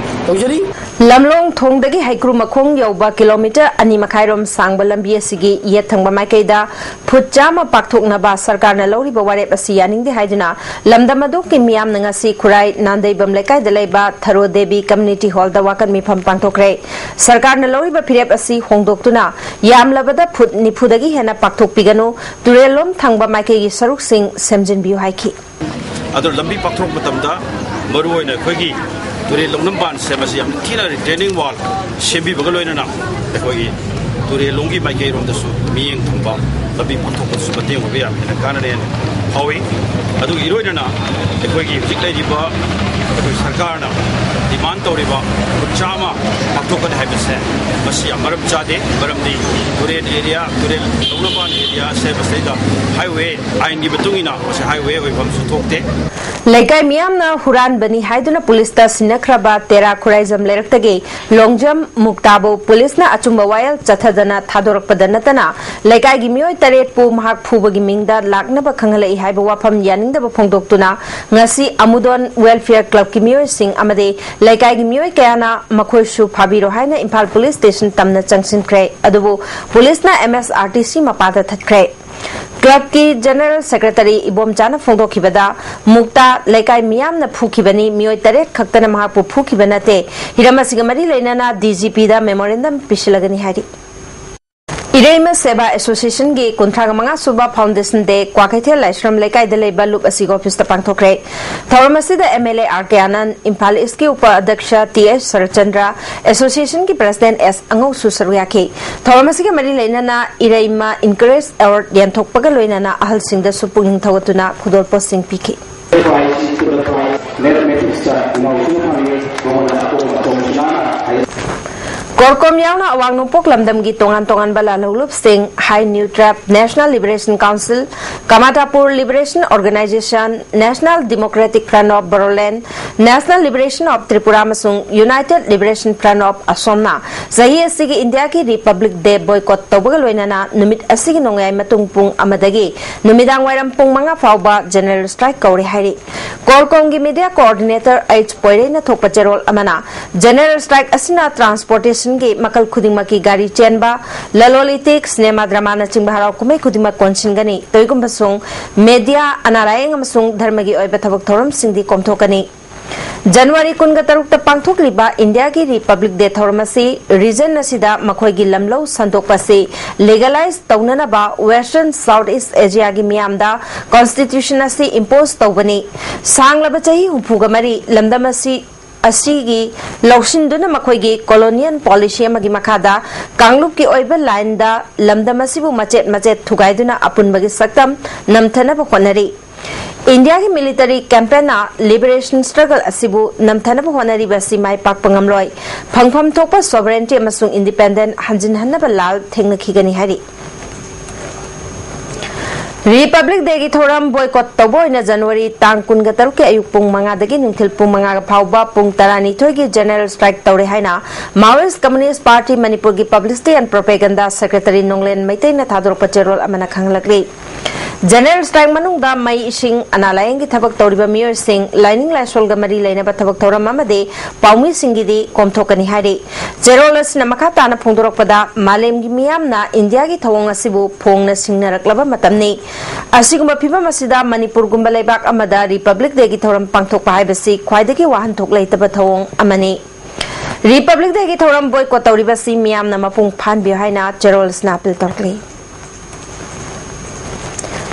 ꯇꯧꯖꯔꯤ꯫ ꯂꯝꯂꯣꯡ ꯊꯣꯡꯗꯒꯤ ꯍꯩꯀ꯭ꯔꯨ ꯃꯈꯣꯡ ꯌꯧꯕ ꯀꯤꯂꯣꯃꯤꯇꯔ ꯑꯅꯤ ꯃꯈꯥꯏꯔꯣꯝ ꯁꯥꯡꯕ ꯂꯝꯕꯤ ꯑꯁꯤꯒꯤ ꯌꯦꯠ ꯊꯪꯕ ꯃꯥꯏꯀꯩꯗ ꯐꯨꯠ ꯆꯥꯝꯃ ꯄꯥꯛꯊꯣꯛꯅꯕ ꯁꯔꯀꯥꯔꯅ ꯂꯧꯔꯤꯕ ꯋꯥꯔꯦꯞ ꯑꯁꯤ ꯌꯥꯅꯤꯡꯗꯦ ꯍꯥꯏꯗꯨꯅ ꯂꯝꯗꯝ ꯑꯗꯨꯒꯤ ꯃꯤꯌꯥꯝꯅ ꯉꯁꯤ ꯈꯨꯔꯥꯏ ꯅꯥꯟꯗꯩꯕꯝ ꯂꯩꯀꯥꯏꯗ ꯂꯩꯕ ꯊꯔꯣ ꯗꯦꯕꯤ community hall ꯗ ꯋꯥꯀꯠ ꯃꯤꯐꯝ ꯄꯥꯡꯊꯣꯛꯈ꯭ꯔꯦ꯫ ꯁꯔꯀꯥꯔꯅ ꯂꯧꯔꯤꯕ ꯐꯤꯔꯦꯞ ꯑꯁꯤ ꯍꯣꯡꯗꯣꯛꯇꯨꯅ ꯌꯥꯝꯂꯕꯗ ꯐꯨꯠ ꯅꯤꯐꯨꯗꯒꯤ ꯍꯦꯟꯅ ꯄꯥꯛꯊꯣꯛꯄꯤꯒꯅꯨ, ꯇꯨꯔꯦꯜꯂꯣꯝ ꯊꯪꯕ ꯃꯥꯏꯀꯩꯒꯤ ꯁꯔꯨꯛꯁꯤꯡ ꯁꯦꯝꯖꯤꯟꯕꯤꯌꯨ ꯍꯥꯏꯈꯤ꯫ ꯑꯗꯣ ꯂꯝꯕꯤ ꯄꯥꯛꯊꯣꯔꯛꯄ ꯃꯇꯝꯗ ꯃꯔꯨꯑꯣꯏꯅ ꯑꯩꯈꯣꯏꯒꯤ ꯇꯨꯔꯦꯜ ꯂꯧꯅꯝꯕꯥꯟ ꯁꯦꯝꯕꯁꯤ ꯌꯥꯝ ꯊꯤꯅ retaining wall ꯁꯦꯝꯕꯤꯕꯒ ꯂꯣꯏꯅꯅ ꯑꯩꯈꯣꯏꯒꯤ ꯇꯨꯔꯦꯜꯂꯣꯝꯒꯤ ꯃꯥꯏꯀꯩꯔꯣꯝꯗꯁꯨ ꯃꯤꯠꯌꯦꯡ ꯊꯝꯕ ꯂꯝꯕꯤ ꯄꯥꯛꯊꯣꯛꯄꯗꯁꯨ ꯃꯇꯦꯡ ꯑꯣꯏꯕ ꯌꯥꯝ ꯍꯦꯟꯅ ꯀꯥꯟꯅꯔꯦꯅ ꯐꯥꯎꯏ꯫ ꯑꯗꯨꯒ ꯏꯔꯣꯏꯅꯅ ꯑꯩꯈꯣꯏꯒꯤ ꯍꯧꯖꯤꯛ ꯂꯩꯔꯤꯕ ꯑꯩꯈꯣꯏ ꯁꯔꯀꯥꯔꯅ demand ꯇꯧꯔꯤꯕ ꯐꯨꯠ ꯆꯥꯝꯃ ꯄꯥꯛꯊꯣꯛꯀꯅꯤ ꯍꯥꯏꯕꯁꯦ ꯃꯁꯤ ꯌꯥꯝ ꯃꯔꯝ ꯆꯥꯗꯦ꯫ ꯃꯔꯝꯗꯤ ꯇꯨꯔꯦꯜ area, ꯇꯨꯔꯦꯜ ꯂꯧꯅꯕꯥꯟ area ꯁꯦꯝꯕꯁꯤꯗꯩꯗ highway ꯑꯥꯏꯟꯒꯤ ꯃꯇꯨꯡ ꯏꯟꯅ ꯃꯁꯤ highway ꯑꯣꯏꯐꯝꯁꯨ ꯊꯣꯛꯇꯦ꯫ ꯂꯩꯀꯥꯏ ꯃꯤꯌꯥꯝꯅ ꯍꯨꯔꯥꯟꯕꯅꯤ ꯍꯥꯏꯗꯨꯅ ꯄꯨꯂꯤꯁꯇ ꯁꯤꯟꯅꯈ꯭ꯔꯕ ꯇꯦꯔꯥ ꯈꯨꯔꯥꯏꯖꯝ ꯂꯩꯔꯛꯇꯒꯤ ꯂꯣꯡꯖꯝ ꯃꯨꯛꯇꯥꯕꯨ ꯄꯨꯂꯤꯁꯅ ꯑꯆꯨꯝꯕ ꯋꯥꯌꯦꯜ ꯆꯠꯊꯗꯅ ꯊꯥꯗꯣꯔꯛꯄꯗ ꯅꯠꯇꯅ ꯂꯩꯀꯥꯏꯒꯤ ꯃꯤꯑꯣꯏ ꯇꯔꯦꯠꯄꯨ ꯃꯍꯥꯛ ꯐꯨꯕꯒꯤ ꯃꯤꯡꯗ ꯂꯥꯛꯅꯕ ꯈꯪꯍꯜꯂꯛꯏ ꯍꯥꯏꯕ ꯋꯥꯐꯝ ꯌꯥꯅꯤꯡꯗꯕ ꯐꯣꯡꯗꯣꯛꯇꯨꯅ ꯉꯁꯤ ꯑꯃꯨꯗꯣꯟ Welfare Club ꯀꯤ ꯃꯤꯑꯣꯏꯁꯤꯡ ꯑꯃꯗꯤ ꯂꯩꯀꯥꯏꯒꯤ ꯃꯤꯑꯣꯏ ꯀꯌꯥꯅ ꯃꯈꯣꯏꯁꯨ ꯐꯥꯕꯤꯔꯣ ꯍꯥꯏꯅ ꯏꯝꯐꯥꯜ ꯄꯨꯂꯤꯁ ꯁ꯭ꯇꯦꯁꯟ ꯇꯝꯅ ꯆꯪꯁꯤꯟꯈ꯭ꯔꯦ꯫ ꯑꯗꯨꯕꯨ ꯄꯨꯂꯤꯁꯅ M S R T C ꯃꯄꯥꯗ ꯊꯠꯈ꯭ꯔꯦ꯫ ꯀ꯭ꯂꯕꯀꯤ ꯖꯦꯅꯔꯦꯜ ꯁꯦꯀ꯭ꯔꯦꯇꯔꯤ ꯏꯕꯣꯝꯆꯥꯅ ꯐꯣꯡꯗꯣꯛꯈꯤꯕꯗ, ꯃꯨꯛꯇꯥ ꯂꯩꯀꯥꯏ ꯃꯤꯌꯥꯝꯅ ꯐꯨꯈꯤꯕꯅꯤ, ꯃꯤꯑꯣꯏ ꯇꯔꯦꯠ ꯈꯛꯇꯅ ꯃꯍꯥꯛꯄꯨ ꯐꯨꯈꯤꯕ ꯅꯠꯇꯦ꯫ ꯍꯤꯔꯝ ꯑꯁꯤꯒ ꯃꯔꯤ ꯂꯩꯅꯅ D G P ꯗ memorandum ꯄꯤꯁꯤꯜꯂꯒꯅꯤ ꯍꯥꯏꯔꯤ꯫ ꯏꯔꯩꯃ ꯁꯦꯕꯥ ꯑꯦꯁꯣꯁꯤꯌꯦꯁꯟꯒꯤ ꯀꯨꯟꯊ꯭ꯔꯥ ꯃꯉꯥ ꯁꯨꯕ foundation day ꯀ꯭ꯋꯥꯀꯩꯊꯦꯜ ꯂꯥꯏꯁ꯭ꯔꯝ ꯂꯩꯀꯥꯏꯗ ꯂꯩꯕ ꯂꯨꯞ ꯑꯁꯤꯒꯤ ꯑꯣꯐꯤꯁꯇ ꯄꯥꯡꯊꯣꯛꯈ꯭ꯔꯦ꯫ ꯊꯧꯔꯝ ꯑꯁꯤꯗ M L A R K Anand, Imphal ꯏꯁꯀꯤ ꯎꯄ ꯑꯗ꯭ꯌꯛꯁ T H Saratchandra, ꯑꯦꯁꯣꯁꯤꯌꯦꯁꯟꯒꯤ president S ꯑꯉꯧꯁꯨ ꯁꯔꯨꯛ ꯌꯥꯈꯤ꯫ ꯊꯧꯔꯝ ꯑꯁꯤꯒ ꯃꯔꯤ ꯂꯩꯅꯅ ꯏꯔꯩꯃ Encourage Award ꯌꯦꯟꯊꯣꯛꯄꯒ ꯂꯣꯏꯅꯅ ꯑꯍꯜꯁꯤꯡꯗꯁꯨ ꯄꯨꯛꯅꯤꯡ ꯊꯧꯒꯠꯇꯨꯅ ꯈꯨꯗꯣꯜꯄꯣꯠꯁꯤꯡ ꯄꯤꯈꯤ꯫ Mathematics ꯇ ꯏꯅꯥꯎꯁꯤꯡ ꯐꯪꯉꯤ, ꯃꯉꯣꯟꯗ ꯑꯇꯣꯞꯄ ꯑꯇꯣꯞꯄ ꯁꯨꯃꯥꯏꯅ ꯍꯥꯏ꯫ ꯀꯣꯔꯀꯣꯝ ꯌꯥꯎꯅ ꯑꯋꯥꯡ ꯅꯣꯡꯄꯣꯛ ꯂꯝꯗꯝꯒꯤ ꯇꯣꯉꯥꯟ ꯇꯣꯉꯥꯟꯕ ꯂꯥꯜꯍꯧꯂꯨꯞꯁꯤꯡ, ꯍꯥꯏ new ꯇ꯭ꯔꯦꯞ, National Liberation Council, Kamatapur Liberation Organization, National Democratic Front of Bodoland, National Liberation of Tripura ꯑꯃꯁꯨꯡ United Liberation Front of Assam ꯅ ꯆꯍꯤ ꯑꯁꯤꯒꯤ ꯏꯟꯗꯤꯌꯥꯒꯤ ꯔꯤꯄꯕ꯭ꯂꯤꯛ ꯗꯦ ꯕꯣꯏꯀꯣꯠ ꯇꯧꯕꯒ ꯂꯣꯏꯅꯅ ꯅꯨꯃꯤꯠ ꯑꯁꯤꯒꯤ ꯅꯣꯡꯌꯥꯏ ꯃꯇꯨꯡ ꯄꯨꯡ ꯑꯃꯗꯒꯤ ꯅꯨꯃꯤꯗꯥꯡ ꯋꯥꯏꯔꯝ ꯄꯨꯡ ꯃꯉꯥ ꯐꯥꯎꯕ ꯖꯦꯅꯔꯦꯜ ꯁ꯭ꯇ꯭ꯔꯥꯏꯛ ꯀꯧꯔꯦ ꯍꯥꯏꯔꯤ꯫ ꯀꯣꯔꯀꯣꯝꯒꯤ ꯃꯤꯗꯤꯌꯥ ꯀꯣꯑꯣꯔꯗꯤꯅꯦꯇꯔ ꯑꯩꯆ ꯄꯣꯏꯔꯩꯅ ꯊꯣꯛꯄ ꯆꯦꯔꯣꯜ ꯑꯃꯅ, ꯖꯦꯅꯔꯦꯜ ꯁ꯭ꯇ꯭ꯔꯥꯏꯛ ꯑꯁꯤꯅ ꯇ꯭ꯔꯥꯟꯁꯄꯣꯔꯇꯦꯁꯟꯒꯤ ꯃꯈꯜ ꯈꯨꯗꯤꯡꯃꯛꯀꯤ ꯒꯥꯔꯤ ꯆꯦꯟꯕ, ꯂꯂꯣꯟ ꯏꯇꯤꯛ, ꯁꯤꯅꯦꯃꯥ, ꯗ꯭ꯔꯃꯥꯅꯆꯤꯡꯕ ꯍꯔꯥꯎ ꯀꯨꯝꯍꯩ ꯈꯨꯗꯤꯡꯃꯛ ꯀꯣꯟꯁꯤꯟꯒꯅꯤ꯫ ꯇꯧꯏꯒꯨꯝꯕꯁꯨꯡ ꯃꯤꯗꯤꯌꯥ, ꯑꯅꯥ ꯂꯥꯌꯦꯡ ꯑꯃꯁꯨꯡ ꯙꯔꯃꯒꯤ ꯑꯣꯏꯕ ꯊꯕꯛ ꯊꯧꯔꯝꯁꯤꯡꯗꯤ ꯀꯣꯝꯊꯣꯛꯀꯅꯤ꯫ ꯖꯅꯋꯥꯔꯤ ꯀꯨꯟꯒ ꯇꯔꯨꯛꯇ ꯄꯥꯡꯊꯣꯛꯂꯤꯕ ꯏꯟꯗꯤꯌꯥꯒꯤ ꯔꯤꯄꯕ꯭ꯂꯤꯛ ꯗꯦ ꯊꯧꯔꯝ ꯑꯁꯤ ꯔꯤꯖꯟ ꯑꯁꯤꯗ ꯃꯈꯣꯏꯒꯤ ꯂꯝꯂꯧ ꯁꯟꯗꯣꯛꯄ ꯑꯁꯤ ꯂꯤꯒꯦꯂꯥꯏꯖ ꯇꯧꯅꯅꯕ ꯋꯦꯁꯇꯔꯟ ꯁꯥꯎꯠ ꯏꯁ ꯑꯦꯖꯤꯌꯥꯒꯤ ꯃꯤꯌꯥꯝꯗ ꯀꯣꯟꯁꯇꯤꯇ꯭ꯌꯨꯁꯟ ꯑꯁꯤ ꯏꯝꯄꯣꯖ ꯇꯧꯕꯅꯤ꯫ ꯁꯥꯡꯂꯕ ꯆꯍꯤ ꯍꯨꯝꯐꯨꯒ ꯃꯔꯤ ꯂꯝꯗꯝ ꯑꯁꯤ, ꯑꯁꯤꯒꯤ ꯂꯧꯁꯤꯟꯗꯨꯅ ꯃꯈꯣꯏꯒꯤ ꯀꯣꯂꯣꯅꯤꯌꯦꯜ ꯄꯣꯂꯤꯁꯤ ꯑꯃꯒꯤ ꯃꯈꯥꯗ ꯀꯥꯡꯂꯨꯞꯀꯤ ꯑꯣꯏꯕ ꯂꯥꯏꯟꯗ ꯂꯝꯗꯝ ꯑꯁꯤꯕꯨ ꯃꯆꯦꯠ ꯃꯆꯦꯠ ꯊꯨꯒꯥꯏꯗꯨꯅ ꯑꯄꯨꯟꯕꯒꯤ ꯁꯛꯇꯝ ꯅꯝꯊꯅꯕ ꯍꯣꯠꯅꯔꯤ꯫ ꯏꯟꯗꯤꯌꯥꯒꯤ ꯃꯤꯂꯤꯇꯔꯤ ꯀꯦꯝꯄꯦꯟꯅ ꯂꯤꯕꯔꯦꯁꯟ ꯁ꯭ꯇ꯭ꯔꯒꯜ ꯑꯁꯤꯕꯨ ꯅꯝꯊꯅꯕ ꯍꯣꯠꯅꯔꯤꯕ ꯑꯁꯤ ꯃꯥꯏ ꯄꯥꯛꯄ ꯉꯝꯂꯣꯏ꯫ ꯐꯪꯐꯝ ꯊꯣꯛꯄ ꯁꯣꯚꯔꯦꯟꯇꯤ ꯑꯃꯁꯨꯡ ꯏꯟꯗꯤꯄꯦꯟꯗꯦꯟ ꯍꯟꯖꯤꯟꯍꯟꯅꯕ ꯂꯥꯜ ꯊꯦꯡꯅꯈꯤꯒꯅꯤ ꯍꯥꯏꯔꯤ꯫ ꯔꯤꯄꯕ꯭ꯂꯤꯛ ꯗꯦꯒꯤ ꯊꯧꯔꯝ ꯕꯣꯏꯀꯣꯠ ꯇꯧꯕ ꯑꯣꯏꯅ ꯖꯅꯋꯥꯔꯤ ꯇꯥꯡ ꯀꯨꯟꯒ ꯇꯔꯨꯛꯀꯤ ꯑꯌꯨꯛ ꯄꯨꯡ ꯃꯉꯥꯗꯒꯤ ꯅꯨꯡꯊꯤꯜ ꯄꯨꯡ ꯃꯉꯥꯒ ꯐꯥꯎꯕ ꯄꯨꯡ ꯇꯔꯥꯅꯤꯊꯣꯏꯒꯤ ꯖꯦꯅꯔꯦꯜ ꯁ꯭ꯇ꯭ꯔꯥꯏꯛ ꯇꯧꯔꯦ ꯍꯥꯏꯅ ꯃꯥꯋꯣꯏꯁ ꯀꯝꯃ꯭ꯌꯨꯅꯤꯁ ꯄꯥꯔꯇꯤ ꯃꯅꯤꯄꯨꯔꯒꯤ ꯄꯕ꯭ꯂꯤꯁꯤꯇꯤ ꯑꯦꯟ ꯄ꯭ꯔꯣꯄꯦꯒꯟꯗꯥ ꯁꯦꯀ꯭ꯔꯦꯇꯔꯤ ꯅꯣꯡꯂꯦꯟ ꯃꯩꯇꯩꯅ ꯊꯥꯗꯣꯔꯛꯄ ꯆꯦꯔꯣꯜ ꯑꯃꯅ ꯈꯪꯍꯜꯂꯛꯂꯤ꯫ ꯖꯦꯅꯔꯦꯜ ꯁ꯭ꯇ꯭ꯔꯥꯏꯛ ꯃꯅꯨꯡꯗ ꯃꯩ, ꯏꯁꯤꯡ, ꯑꯅꯥ ꯂꯥꯌꯦꯡꯒꯤ ꯊꯕꯛ ꯇꯧꯔꯤꯕ ꯃꯤꯑꯣꯏꯁꯤꯡ, ꯂꯥꯏꯅꯤꯡ ꯂꯥꯏꯁꯣꯜꯒ ꯃꯔꯤ ꯂꯩꯅꯕ ꯊꯕꯛ ꯊꯧꯔꯝ ꯑꯃꯗꯤ ꯄꯥꯎꯃꯤꯁꯤꯡꯒꯤꯗꯤ ꯀꯣꯝꯊꯣꯛꯀꯅꯤ ꯍꯥꯏꯔꯤ꯫ ꯆꯦꯔꯣꯜ ꯑꯁꯤꯅ ꯃꯈꯥ ꯇꯥꯅ ꯐꯣꯡꯗꯣꯔꯛꯄꯗ, ꯃꯥꯂꯦꯝꯒꯤ ꯃꯤꯌꯥꯝꯅ ꯏꯟꯗꯤꯌꯥꯒꯤ ꯊꯧꯑꯣꯡ ꯑꯁꯤꯕꯨ ꯐꯣꯡꯅ ꯁꯤꯡꯅꯔꯛꯂꯕ ꯃꯇꯝꯅꯤ꯫ ꯑꯁꯤꯒꯨꯝꯕ ꯐꯤꯚꯝ ꯑꯁꯤꯗ ꯃꯅꯤꯄꯨꯔꯒꯨꯝꯕ ꯂꯩꯕꯥꯛ ꯑꯃꯗ ꯔꯤꯄꯕ꯭ꯂꯤꯛ ꯗꯦꯒꯤ ꯊꯧꯔꯝ ꯄꯥꯡꯊꯣꯛꯄ ꯍꯥꯏꯕꯁꯤ ꯈ꯭ꯋꯥꯏꯗꯒꯤ ꯋꯥꯍꯟꯊꯣꯛ ꯂꯩꯇꯕ ꯊꯧꯑꯣꯡ ꯑꯃꯅꯤ꯫ ꯔꯤꯄꯕ꯭ꯂꯤꯛ ꯗꯦꯒꯤ ꯊꯧꯔꯝ ꯕꯣꯏꯀꯣꯠ ꯇꯧꯔꯤꯕꯁꯤ ꯃꯤꯌꯥꯝꯅ ꯃꯄꯨꯡ ꯐꯥꯍꯟꯕꯤꯌꯨ ꯍꯥꯏꯅ ꯆꯦꯔꯣꯜ ꯑꯁꯤꯅ ꯑꯄꯤꯜ ꯇꯧꯔꯛꯂꯤ꯫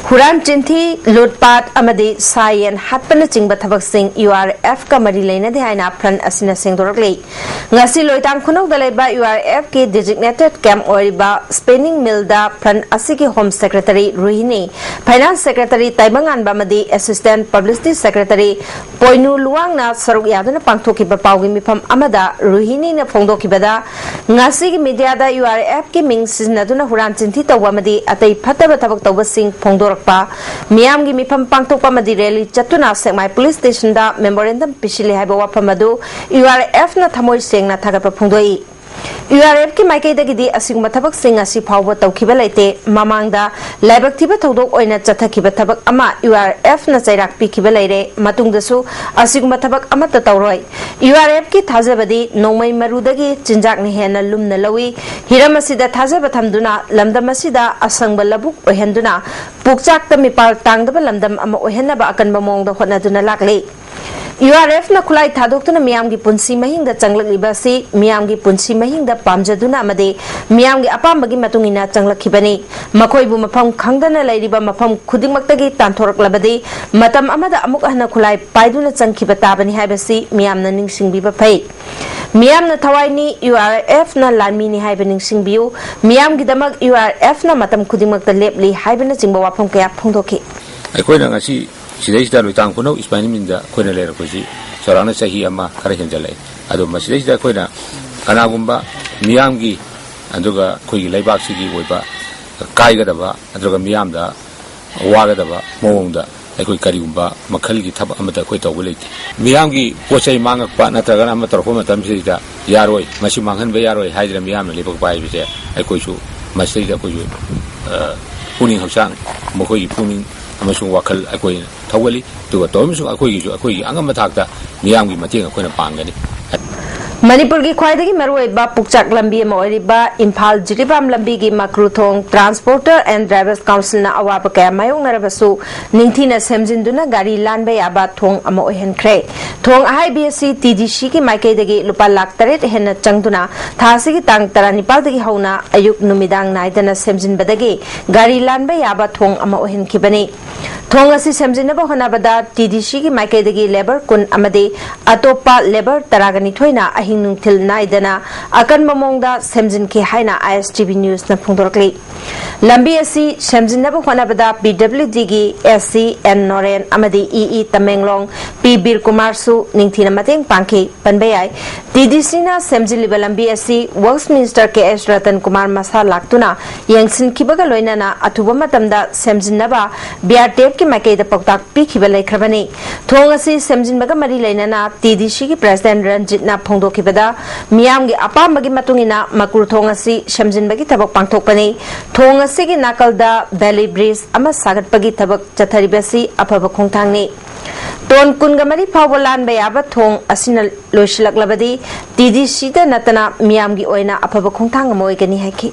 ꯍꯨꯔꯥꯟ ꯆꯤꯟꯊꯤ, ꯂꯨꯠꯄꯥꯠ ꯑꯃꯗꯤ ꯁꯥ ꯌꯦꯟ ꯍꯥꯠꯄꯅꯆꯤꯡꯕ ꯊꯕꯛꯁꯤꯡ ꯌꯨ ꯑꯥꯔ ꯑꯦꯐꯀ ꯃꯔꯤ ꯂꯩꯅꯗꯦ ꯍꯥꯏꯅ ꯐ꯭ꯔꯟꯠ ꯑꯁꯤꯅ ꯁꯦꯡꯗꯣꯔꯛꯂꯤ꯫ ꯉꯁꯤ ꯂꯣꯏꯇꯥꯡ ꯈꯨꯅꯧꯗ ꯂꯩꯕ ꯌꯨ ꯑꯥꯔ ꯑꯦꯐꯀꯤ ꯗꯤꯖꯤꯒꯅꯦꯇꯦꯗ ꯀꯦꯝꯞ ꯑꯣꯏꯔꯤꯕ ꯁ꯭ꯄꯤꯅꯤꯡ ꯃꯤꯜꯗ ꯐ꯭ꯔꯟꯠ ꯑꯁꯤꯒꯤ ꯍꯣꯝ ꯁꯦꯀ꯭ꯔꯦꯇꯔꯤ ꯔꯨꯍꯤꯅꯤ, ꯐꯥꯏꯅꯥꯟꯁ ꯁꯦꯀ꯭ꯔꯦꯇꯔꯤ ꯇꯥꯏꯕꯪꯉꯥꯟꯕ ꯑꯃꯗꯤ ꯑꯦꯁꯤꯁꯇꯦꯟꯠ ꯄꯕ꯭ꯂꯤꯁꯤꯇꯤ ꯁꯦꯀ꯭ꯔꯦꯇꯔꯤ ꯄꯣꯏꯅꯨ ꯂꯨꯋꯥꯡꯅ ꯁꯔꯨꯛ ꯌꯥꯗꯨꯅ ꯄꯥꯡꯊꯣꯛꯈꯤꯕ ꯄꯥꯎꯒꯤ ꯃꯤꯐꯝ ꯑꯃꯗ ꯔꯨꯍꯤꯅꯤꯅ ꯐꯣꯡꯗꯣꯛꯈꯤꯕꯗ, ꯉꯁꯤꯒꯤ ꯃꯤꯗꯤꯌꯥꯗ ꯌꯨ ꯑꯥꯔ ꯑꯦꯐꯀꯤ ꯃꯤꯡ ꯁꯤꯖꯤꯟꯅꯗꯨꯅ ꯍꯨꯔꯥꯟ ꯆꯤꯟꯊꯤ ꯇꯧꯕ ꯑꯃꯗꯤ ꯑꯇꯩ ꯐꯠꯇꯕ ꯊꯕꯛ ꯇꯧꯕꯁꯤꯡ ꯐꯣꯡꯗꯣꯔꯛꯄ, ꯃꯤꯌꯥꯝꯒꯤ ꯃꯤꯐꯝ ꯄꯥꯡꯊꯣꯛꯄ ꯑꯃꯗꯤ ꯔꯦꯂꯤ ꯆꯠꯇꯨꯅ ꯁꯦꯛꯃꯥꯏ ꯄꯨꯂꯤꯁ ꯁ꯭ꯇꯦꯁꯟꯗ ꯃꯦꯃꯣꯔꯦꯟꯗꯝ ꯄꯤꯁꯤꯜꯂꯤ ꯍꯥꯏꯕ ꯋꯥꯐꯝ ꯑꯗꯨ ꯌꯨ ꯑꯥꯔ ꯑꯦꯐꯅ ꯊꯃꯣꯏ ꯁꯦꯡꯅ ꯊꯥꯒꯠꯄ ꯐꯣꯡꯗꯣꯛꯏ꯫ ꯌꯨ ꯑꯥꯔ ꯑꯦꯐꯀꯤ ꯃꯥꯏꯀꯩꯗꯒꯤꯗꯤ ꯑꯁꯤꯒꯨꯝꯕ ꯊꯕꯛꯁꯤꯡ ꯉꯁꯤ ꯐꯥꯎꯕ ꯇꯧꯈꯤꯕ ꯂꯩꯇꯦ꯫ ꯃꯃꯥꯡꯗ ꯂꯥꯏꯕꯛ ꯊꯤꯕ ꯊꯧꯗꯣꯛ ꯑꯣꯏꯅ ꯆꯠꯊꯈꯤꯕ ꯊꯕꯛ ꯑꯃ ꯌꯨ ꯑꯥꯔ ꯑꯦꯐꯅ ꯆꯩꯔꯥꯛ ꯄꯤꯈꯤꯕ ꯂꯩꯔꯦ꯫ ꯃꯇꯨꯡꯗꯁꯨ ꯑꯁꯤꯒꯨꯝꯕ ꯊꯕꯛ ꯑꯃꯠꯇ ꯇꯧꯔꯣꯏ꯫ ꯌꯨ ꯑꯥꯔ ꯑꯦꯐꯀꯤ ꯊꯥꯖꯕꯗꯤ ꯅꯣꯡꯃꯩ ꯃꯔꯨꯗꯒꯤ ꯆꯤꯟꯖꯥꯛꯅ ꯍꯦꯟꯅ ꯂꯨꯝꯅ ꯂꯧꯏ꯫ ꯍꯤꯔꯝ ꯑꯁꯤꯗ ꯊꯥꯖꯕ ꯊꯝꯗꯨꯅ ꯂꯝꯗꯝ ꯑꯁꯤꯗ ꯑꯁꯪꯕ ꯂꯧꯕꯨꯛ ꯑꯣꯏꯍꯟꯗꯨꯅ ꯄꯨꯛꯆꯥꯛꯇ ꯃꯤꯄꯥꯜ ꯇꯥꯡꯗꯕ ꯂꯝꯗꯝ ꯑꯃ ꯑꯣꯏꯍꯟꯅꯕ ꯑꯀꯟꯕ ꯃꯑꯣꯡꯗ ꯍꯣꯠꯅꯗꯨꯅ ꯂꯥꯛꯂꯤ꯫ ꯌꯨ ꯑꯥꯔ ꯑꯦꯐꯅ ꯈꯨꯠꯂꯥꯏ ꯊꯥꯗꯣꯛꯇꯨꯅ ꯃꯤꯌꯥꯝꯒꯤ ꯄꯨꯟꯁꯤ ꯃꯍꯤꯡꯗ ꯆꯪꯂꯛꯂꯤꯕ ꯑꯁꯤ ꯃꯤꯌꯥꯝꯒꯤ ꯄꯨꯟꯁꯤ ꯃꯍꯤꯡꯗ ꯄꯥꯝꯖꯗꯨꯅ ꯑꯃꯗꯤ ꯃꯤꯌꯥꯝꯒꯤ ꯑꯄꯥꯝꯕꯒꯤ ꯃꯇꯨꯡ ꯏꯟꯅ ꯆꯪꯂꯛꯈꯤꯕꯅꯤ꯫ ꯃꯈꯣꯏꯕꯨ ꯃꯐꯝ ꯈꯪꯗꯅ ꯂꯩꯔꯤꯕ ꯃꯐꯝ ꯈꯨꯗꯤꯡꯃꯛꯇꯒꯤ ꯇꯥꯟꯊꯣꯔꯛꯂꯕꯗꯤ ꯃꯇꯝ ꯑꯃꯗ ꯑꯃꯨꯛ ꯍꯟꯅ ꯈꯨꯠꯂꯥꯏ ꯄꯥꯏꯗꯨꯅ ꯆꯪꯈꯤꯕ ꯇꯥꯕꯅꯤ ꯍꯥꯏꯕꯁꯤ ꯃꯤꯌꯥꯝꯅ ꯅꯤꯡꯁꯤꯡꯕꯤꯕ ꯐꯩ꯫ ꯃꯤꯌꯥꯝꯅ ꯊꯋꯥꯏꯅꯤ, ꯌꯨ ꯑꯥꯔ ꯑꯦꯐꯅ ꯂꯥꯟꯃꯤꯅꯤ ꯍꯥꯏꯕ ꯅꯤꯡꯁꯤꯡꯕꯤꯌꯨ꯫ ꯃꯤꯌꯥꯝꯒꯤꯗꯃꯛ ꯌꯨ ꯑꯥꯔ ꯑꯦꯐꯅ ꯃꯇꯝ ꯈꯨꯗꯤꯡꯃꯛꯇ ꯂꯦꯞꯂꯤ ꯍꯥꯏꯕꯅꯆꯤꯡꯕ ꯋꯥꯐꯝ ꯀꯌꯥ ꯐꯣꯡꯗꯣꯛꯈꯤ꯫ ꯑꯩꯈꯣꯏꯅ ꯉꯁꯤ ꯁꯤꯗꯩꯁꯤꯗ ꯂꯣꯏꯇꯥꯡ ꯈꯨꯅꯧ ꯏꯁꯄꯥꯏꯅꯤ ꯃꯤꯟꯗ ꯑꯩꯈꯣꯏꯅ ꯂꯩꯔꯛꯄꯁꯤ ꯆꯥꯎꯔꯥꯛꯅ ꯆꯍꯤ ꯑꯃ ꯈꯔ ꯍꯦꯟꯖꯜꯂꯛꯑꯦ꯫ ꯑꯗꯣ ꯃꯁꯤꯗꯩꯁꯤꯗ ꯑꯩꯈꯣꯏꯅ ꯀꯅꯥꯒꯨꯝꯕ ꯃꯤꯌꯥꯝꯒꯤ, ꯑꯗꯨꯒ ꯑꯩꯈꯣꯏꯒꯤ ꯂꯩꯕꯥꯛꯁꯤꯒꯤ ꯑꯣꯏꯕ ꯀꯥꯏꯒꯗꯕ, ꯅꯠꯇ꯭ꯔꯒ ꯃꯤꯌꯥꯝꯗ ꯋꯥꯒꯗꯕ ꯃꯑꯣꯡꯗ ꯑꯩꯈꯣꯏ ꯀꯔꯤꯒꯨꯝꯕ ꯃꯈꯜꯒꯤ ꯊꯕꯛ ꯑꯃꯠꯇ ꯑꯩꯈꯣꯏ ꯇꯧꯕ ꯂꯩꯇꯦ꯫ ꯃꯤꯌꯥꯝꯒꯤ ꯄꯣꯠ ꯆꯩ ꯃꯥꯡꯉꯛꯄ ꯅꯠꯇ꯭ꯔꯒꯅ ꯑꯃ ꯇꯧꯔꯛꯄ ꯃꯇꯝꯁꯤꯗ ꯌꯥꯔꯣꯏ, ꯃꯁꯤ ꯃꯥꯡꯍꯟꯕ ꯌꯥꯔꯣꯏ ꯍꯥꯏꯗꯅ ꯃꯤꯌꯥꯝꯅ ꯂꯦꯞꯄꯛꯄ ꯍꯥꯏꯕꯁꯦ ꯑꯩꯈꯣꯏꯁꯨ ꯃꯁꯤꯗꯩꯗ ꯑꯩꯈꯣꯏꯁꯨ, ꯑ, ꯄꯨꯛꯅꯤꯡ ꯍꯛꯆꯥꯡ, ꯃꯈꯣꯏꯒꯤ ꯄꯨꯛꯅꯤꯡ ꯑꯃꯁꯨꯡ ꯋꯥꯈꯜ ꯑꯩꯈꯣꯏꯅ ꯊꯧꯒꯠꯂꯤ꯫ ꯑꯗꯨꯒ ꯇꯧꯔꯤꯕꯁꯨ ꯑꯩꯈꯣꯏꯒꯤꯁꯨ ꯑꯩꯈꯣꯏꯒꯤ ꯑꯉꯝꯕ ꯊꯥꯛꯇ ꯃꯤꯌꯥꯝꯒꯤ ꯃꯇꯦꯡ ꯑꯩꯈꯣꯏꯅ ꯄꯥꯡꯒꯅꯤ꯫ ꯃꯅꯤꯄꯨꯔꯒꯤ ꯈ꯭ꯋꯥꯏꯗꯒꯤ ꯃꯔꯨꯑꯣꯏꯕ ꯄꯨꯛꯆꯥꯛ ꯂꯝꯕꯤ ꯑꯃ ꯑꯣꯏꯔꯤꯕ ꯏꯝꯐꯥꯜ ꯖꯤꯔꯤꯕꯥꯝ ꯂꯝꯕꯤꯒꯤ ꯃꯀ꯭ꯔꯨ ꯊꯣꯡ Transporter and Drivers Councilꯅ ꯑꯋꯥꯕ ꯀꯌꯥ ꯃꯥꯌꯣꯛꯅꯔꯕꯁꯨ ꯅꯤꯡꯊꯤꯅ ꯁꯦꯝꯖꯤꯟꯗꯨꯅ ꯒꯥꯔꯤ ꯂꯥꯟꯕ ꯌꯥꯕ ꯊꯣꯡ ꯑꯃ ꯑꯣꯏꯍꯟꯈ꯭ꯔꯦ꯫ ꯊꯣꯡ ꯑꯍꯥꯏꯕꯤ ꯑꯁꯤ ꯇꯤ ꯗꯤ ꯁꯤꯒꯤ ꯃꯥꯏꯀꯩꯗꯒꯤ ꯂꯨꯄꯥ ꯂꯥꯈ ꯇꯔꯦꯠ ꯍꯦꯟꯅ ꯆꯪꯗꯨꯅ ꯊꯥ ꯑꯁꯤꯒꯤ ꯇꯥꯡ ꯇꯔꯥꯅꯤꯄꯥꯜꯗꯒꯤ ꯍꯧꯅ ꯑꯌꯨꯛ ꯅꯨꯃꯤꯗꯥꯡ ꯅꯥꯏꯗꯅ ꯁꯦꯝꯖꯤꯟꯕꯗꯒꯤ ꯒꯥꯔꯤ ꯂꯥꯟꯕ ꯌꯥꯕ ꯊꯣꯡ ꯑꯃ ꯑꯣꯏꯍꯟꯈꯤꯕꯅꯤ꯫ ꯊꯣꯡ ꯑꯁꯤ ꯁꯦꯝꯖꯤꯟꯅꯕ ꯍꯣꯠꯅꯕꯗ ꯇꯤ ꯗꯤ ꯁꯤꯒꯤ ꯃꯥꯏꯀꯩꯗꯒꯤ ꯂꯦꯕꯔ ꯀꯨꯟ ꯑꯃꯗꯤ ꯑꯇꯣꯞꯄ ꯂꯦꯕꯔ ꯇꯔꯥꯒ ꯅꯤꯊꯣꯏꯅ ꯑꯍꯤꯡ ꯅꯨꯡꯊꯤꯜ ꯅꯥꯏꯗꯅ ꯑꯀꯟꯕ ꯃꯑꯣꯡꯗ ꯁꯦꯝꯖꯤꯟꯈꯤ ꯍꯥꯏꯅ ꯑꯥꯏ ꯑꯦꯁ ꯇꯤ ꯚꯤ ꯅ꯭ꯌꯨꯁꯅ ꯐꯣꯡꯗꯣꯔꯛꯂꯤ꯫ ꯂꯝꯕꯤ ꯑꯁꯤ ꯁꯦꯝꯖꯤꯟꯅꯕ ꯍꯣꯠꯅꯕꯗ ꯄꯤ W ꯗꯤꯒꯤ S C and Noren ꯑꯃꯗꯤ ꯏ ꯏ ꯇꯃꯦꯡꯂꯣꯡ ꯄꯤ ꯕꯤꯔ ꯀꯨꯃꯥꯔꯁꯨ ꯅꯤꯡꯊꯤꯅ ꯃꯇꯦꯡ ꯄꯥꯡꯈꯤ꯫ ꯄꯟꯕ ꯌꯥꯏ꯫ ꯇꯤ ꯗꯤ ꯁꯤꯅ ꯁꯦꯝꯖꯤꯜꯂꯤꯕ ꯂꯝꯕꯤ ꯑꯁꯤ ꯋꯔꯛꯁ ꯃꯤꯅꯤꯁꯇꯔ ꯀꯦ ꯑꯦꯁ ꯔꯇꯟ ꯀꯨꯃꯥꯔ ꯃꯁꯥ ꯂꯥꯛꯇꯨꯅ ꯌꯦꯡꯁꯤꯟꯈꯤꯕꯒ ꯂꯣꯏꯅꯅ ꯑꯊꯨꯕ ꯃꯇꯝꯗ ꯁꯦꯝꯖꯤꯟꯅꯕ ꯕꯤ ꯑꯥꯔ ꯇꯤ ꯑꯦꯐꯀꯤ ꯃꯥꯏꯀꯩꯗ ꯄꯥꯎꯇꯥꯛ ꯄꯤꯈꯤꯕ ꯂꯩꯈ꯭ꯔꯕꯅꯤ꯫ ꯊꯣꯡ ꯑꯁꯤ ꯁꯦꯝꯖꯤꯟꯕꯒ ꯃꯔꯤ ꯂꯩꯅꯅ ꯇꯤ ꯗꯤ ꯁꯤꯒꯤ ꯄ꯭ꯔꯦꯁꯤꯗꯦꯟ ꯔꯟꯖꯤꯠꯅ ꯐꯣꯡꯗꯣꯛꯈꯤꯕꯗ, ꯃꯤꯌꯥꯝꯒꯤ ꯑꯄꯥꯝꯕꯒꯤ ꯃꯇꯨꯡ ꯏꯟꯅ ꯃꯀꯨꯔ ꯊꯣꯡ ꯑꯁꯤ ꯁꯦꯝꯖꯤꯟꯕꯒꯤ ꯊꯕꯛ ꯄꯥꯡꯊꯣꯛꯄꯅꯤ꯫ ꯊꯣꯡ ꯑꯁꯤꯒꯤ ꯅꯥꯀꯜꯗ ꯕꯦꯂꯤ ꯕ꯭ꯔꯤꯖ ꯑꯃ ꯁꯥꯒꯠꯄꯒꯤ ꯊꯕꯛ ꯆꯠꯊꯔꯤꯕꯁꯤ ꯑꯐꯕ ꯈꯣꯡꯊꯥꯡꯅꯤ꯫ ꯇꯣꯟ ꯀꯨꯟꯒ ꯃꯔꯤ ꯐꯥꯎꯕ ꯂꯥꯟꯕ ꯌꯥꯕ ꯊꯣꯡ ꯑꯁꯤꯅ ꯂꯣꯏꯁꯤꯜꯂꯛꯂꯕꯗꯤ ꯇꯤ ꯗꯤ ꯁꯤꯗ ꯅꯠꯇꯅ ꯃꯤꯌꯥꯝꯒꯤ ꯑꯣꯏꯅ ꯑꯐꯕ ꯈꯣꯡꯊꯥꯡ ꯑꯃ ꯑꯣꯏꯒꯅꯤ ꯍꯥꯏꯈꯤ꯫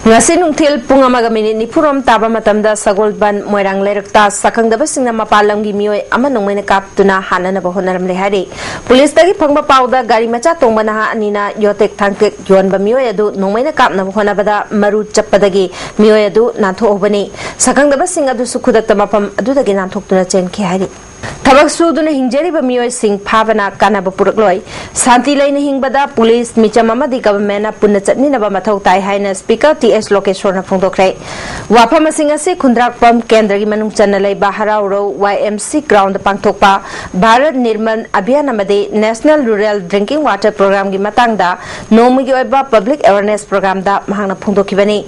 ꯉꯁꯤ ꯅꯨꯡꯊꯤꯜ ꯄꯨꯡ ꯑꯃꯒ ꯃꯤꯅꯤꯠ ꯅꯤꯐꯨꯔꯣꯝ ꯇꯥꯕ ꯃꯇꯝꯗ ꯁꯒꯣꯜꯕꯟ ꯃꯣꯏꯔꯥꯡ ꯂꯩꯔꯛꯇ ꯁꯛꯈꯪꯗꯕꯁꯤꯡꯅ ꯃꯄꯥꯟ ꯂꯝꯒꯤ ꯃꯤꯑꯣꯏ ꯑꯃ ꯅꯣꯡꯃꯩꯅ ꯀꯥꯞꯇꯨꯅ ꯍꯥꯠꯅꯅꯕ ꯍꯣꯠꯅꯔꯝꯂꯦ ꯍꯥꯏꯔꯤ꯫ ꯄꯨꯂꯤꯁꯇꯒꯤ ꯐꯪꯕ ꯄꯥꯎꯗ ꯒꯥꯔꯤ ꯃꯆꯥ ꯇꯣꯡꯕ ꯅꯍꯥ ꯑꯅꯤꯅ ꯌꯣꯇꯦꯛ ꯊꯥꯡꯇꯦꯛ ꯌꯣꯟꯕ ꯃꯤꯑꯣꯏ ꯑꯗꯨ ꯅꯣꯡꯃꯩꯅ ꯀꯥꯞꯅꯕ ꯍꯣꯠꯅꯕꯗ ꯃꯔꯨ ꯆꯞꯄꯗꯒꯤ ꯃꯤꯑꯣꯏ ꯑꯗꯨ ꯅꯥꯟꯊꯣꯛꯍꯧꯕꯅꯤ꯫ ꯁꯛꯈꯪꯗꯕꯁꯤꯡ ꯑꯗꯨꯁꯨ ꯈꯨꯗꯛꯇ ꯃꯐꯝ ꯑꯗꯨꯗꯒꯤ ꯅꯥꯟꯊꯣꯛꯇꯨꯅ ꯆꯦꯟꯈꯤ ꯍꯥꯏꯔꯤ꯫ ꯊꯕꯛ ꯁꯨꯗꯨꯅ ꯍꯤꯡꯖꯔꯤꯕ ꯃꯤꯑꯣꯏꯁꯤꯡ ꯐꯥꯕꯅ ꯀꯥꯟꯅꯕ ꯄꯨꯔꯛꯂꯣꯏ꯫ ꯁꯥꯟꯇꯤ ꯂꯩꯅ ꯍꯤꯡꯕꯗ ꯄꯨꯂꯤꯁ, ꯃꯤꯆꯝ ꯑꯃꯗꯤ ꯒꯚꯔꯟꯃꯦꯟꯠꯅ ꯄꯨꯟꯅ ꯆꯠꯃꯤꯟꯅꯕ ꯃꯊꯧ ꯇꯥꯏ ꯍꯥꯏꯅ ꯁ꯭ꯄꯤꯀꯔ ꯇꯤ ꯑꯦꯁ ꯂꯣꯀꯦꯁꯣꯔꯅ ꯐꯣꯡꯗꯣꯛꯈ꯭ꯔꯦ꯫ ꯋꯥꯐꯝ ꯑꯁꯤꯡ ꯑꯁꯤ ꯈꯨꯟꯗ꯭ꯔꯥꯛꯄꯝ ꯀꯦꯟꯗ꯭ꯔꯒꯤ ꯃꯅꯨꯡ ꯆꯟꯅ ꯂꯩꯕ ꯍꯔꯥꯎꯔꯧ ꯋꯥꯏ ꯑꯦꯝ ꯁꯤ ꯒ꯭ꯔꯥꯎꯟꯗ ꯄꯥꯡꯊꯣꯛꯄ ꯚꯥꯔꯠ ꯅꯤꯔꯃꯟ ꯑꯚꯤꯌꯥꯟ ꯑꯃꯗꯤ ꯅꯦꯁꯅꯦꯜ ꯔꯨꯔꯦꯜ ꯗ꯭ꯔꯤꯡꯀꯤꯡ ꯋꯥꯇꯔ ꯄ꯭ꯔꯣꯒ꯭ꯔꯥꯝꯒꯤ ꯃꯇꯥꯡꯗ ꯅꯣꯡꯃꯒꯤ ꯑꯣꯏꯕ ꯄꯕ꯭ꯂꯤꯛ ꯑꯦꯋꯦꯔꯅꯦꯁ ꯄ꯭ꯔꯣꯒ꯭ꯔꯥꯝꯗ ꯃꯍꯥꯛꯅ ꯐꯣꯡꯗꯣꯛꯈꯤꯕꯅꯤ꯫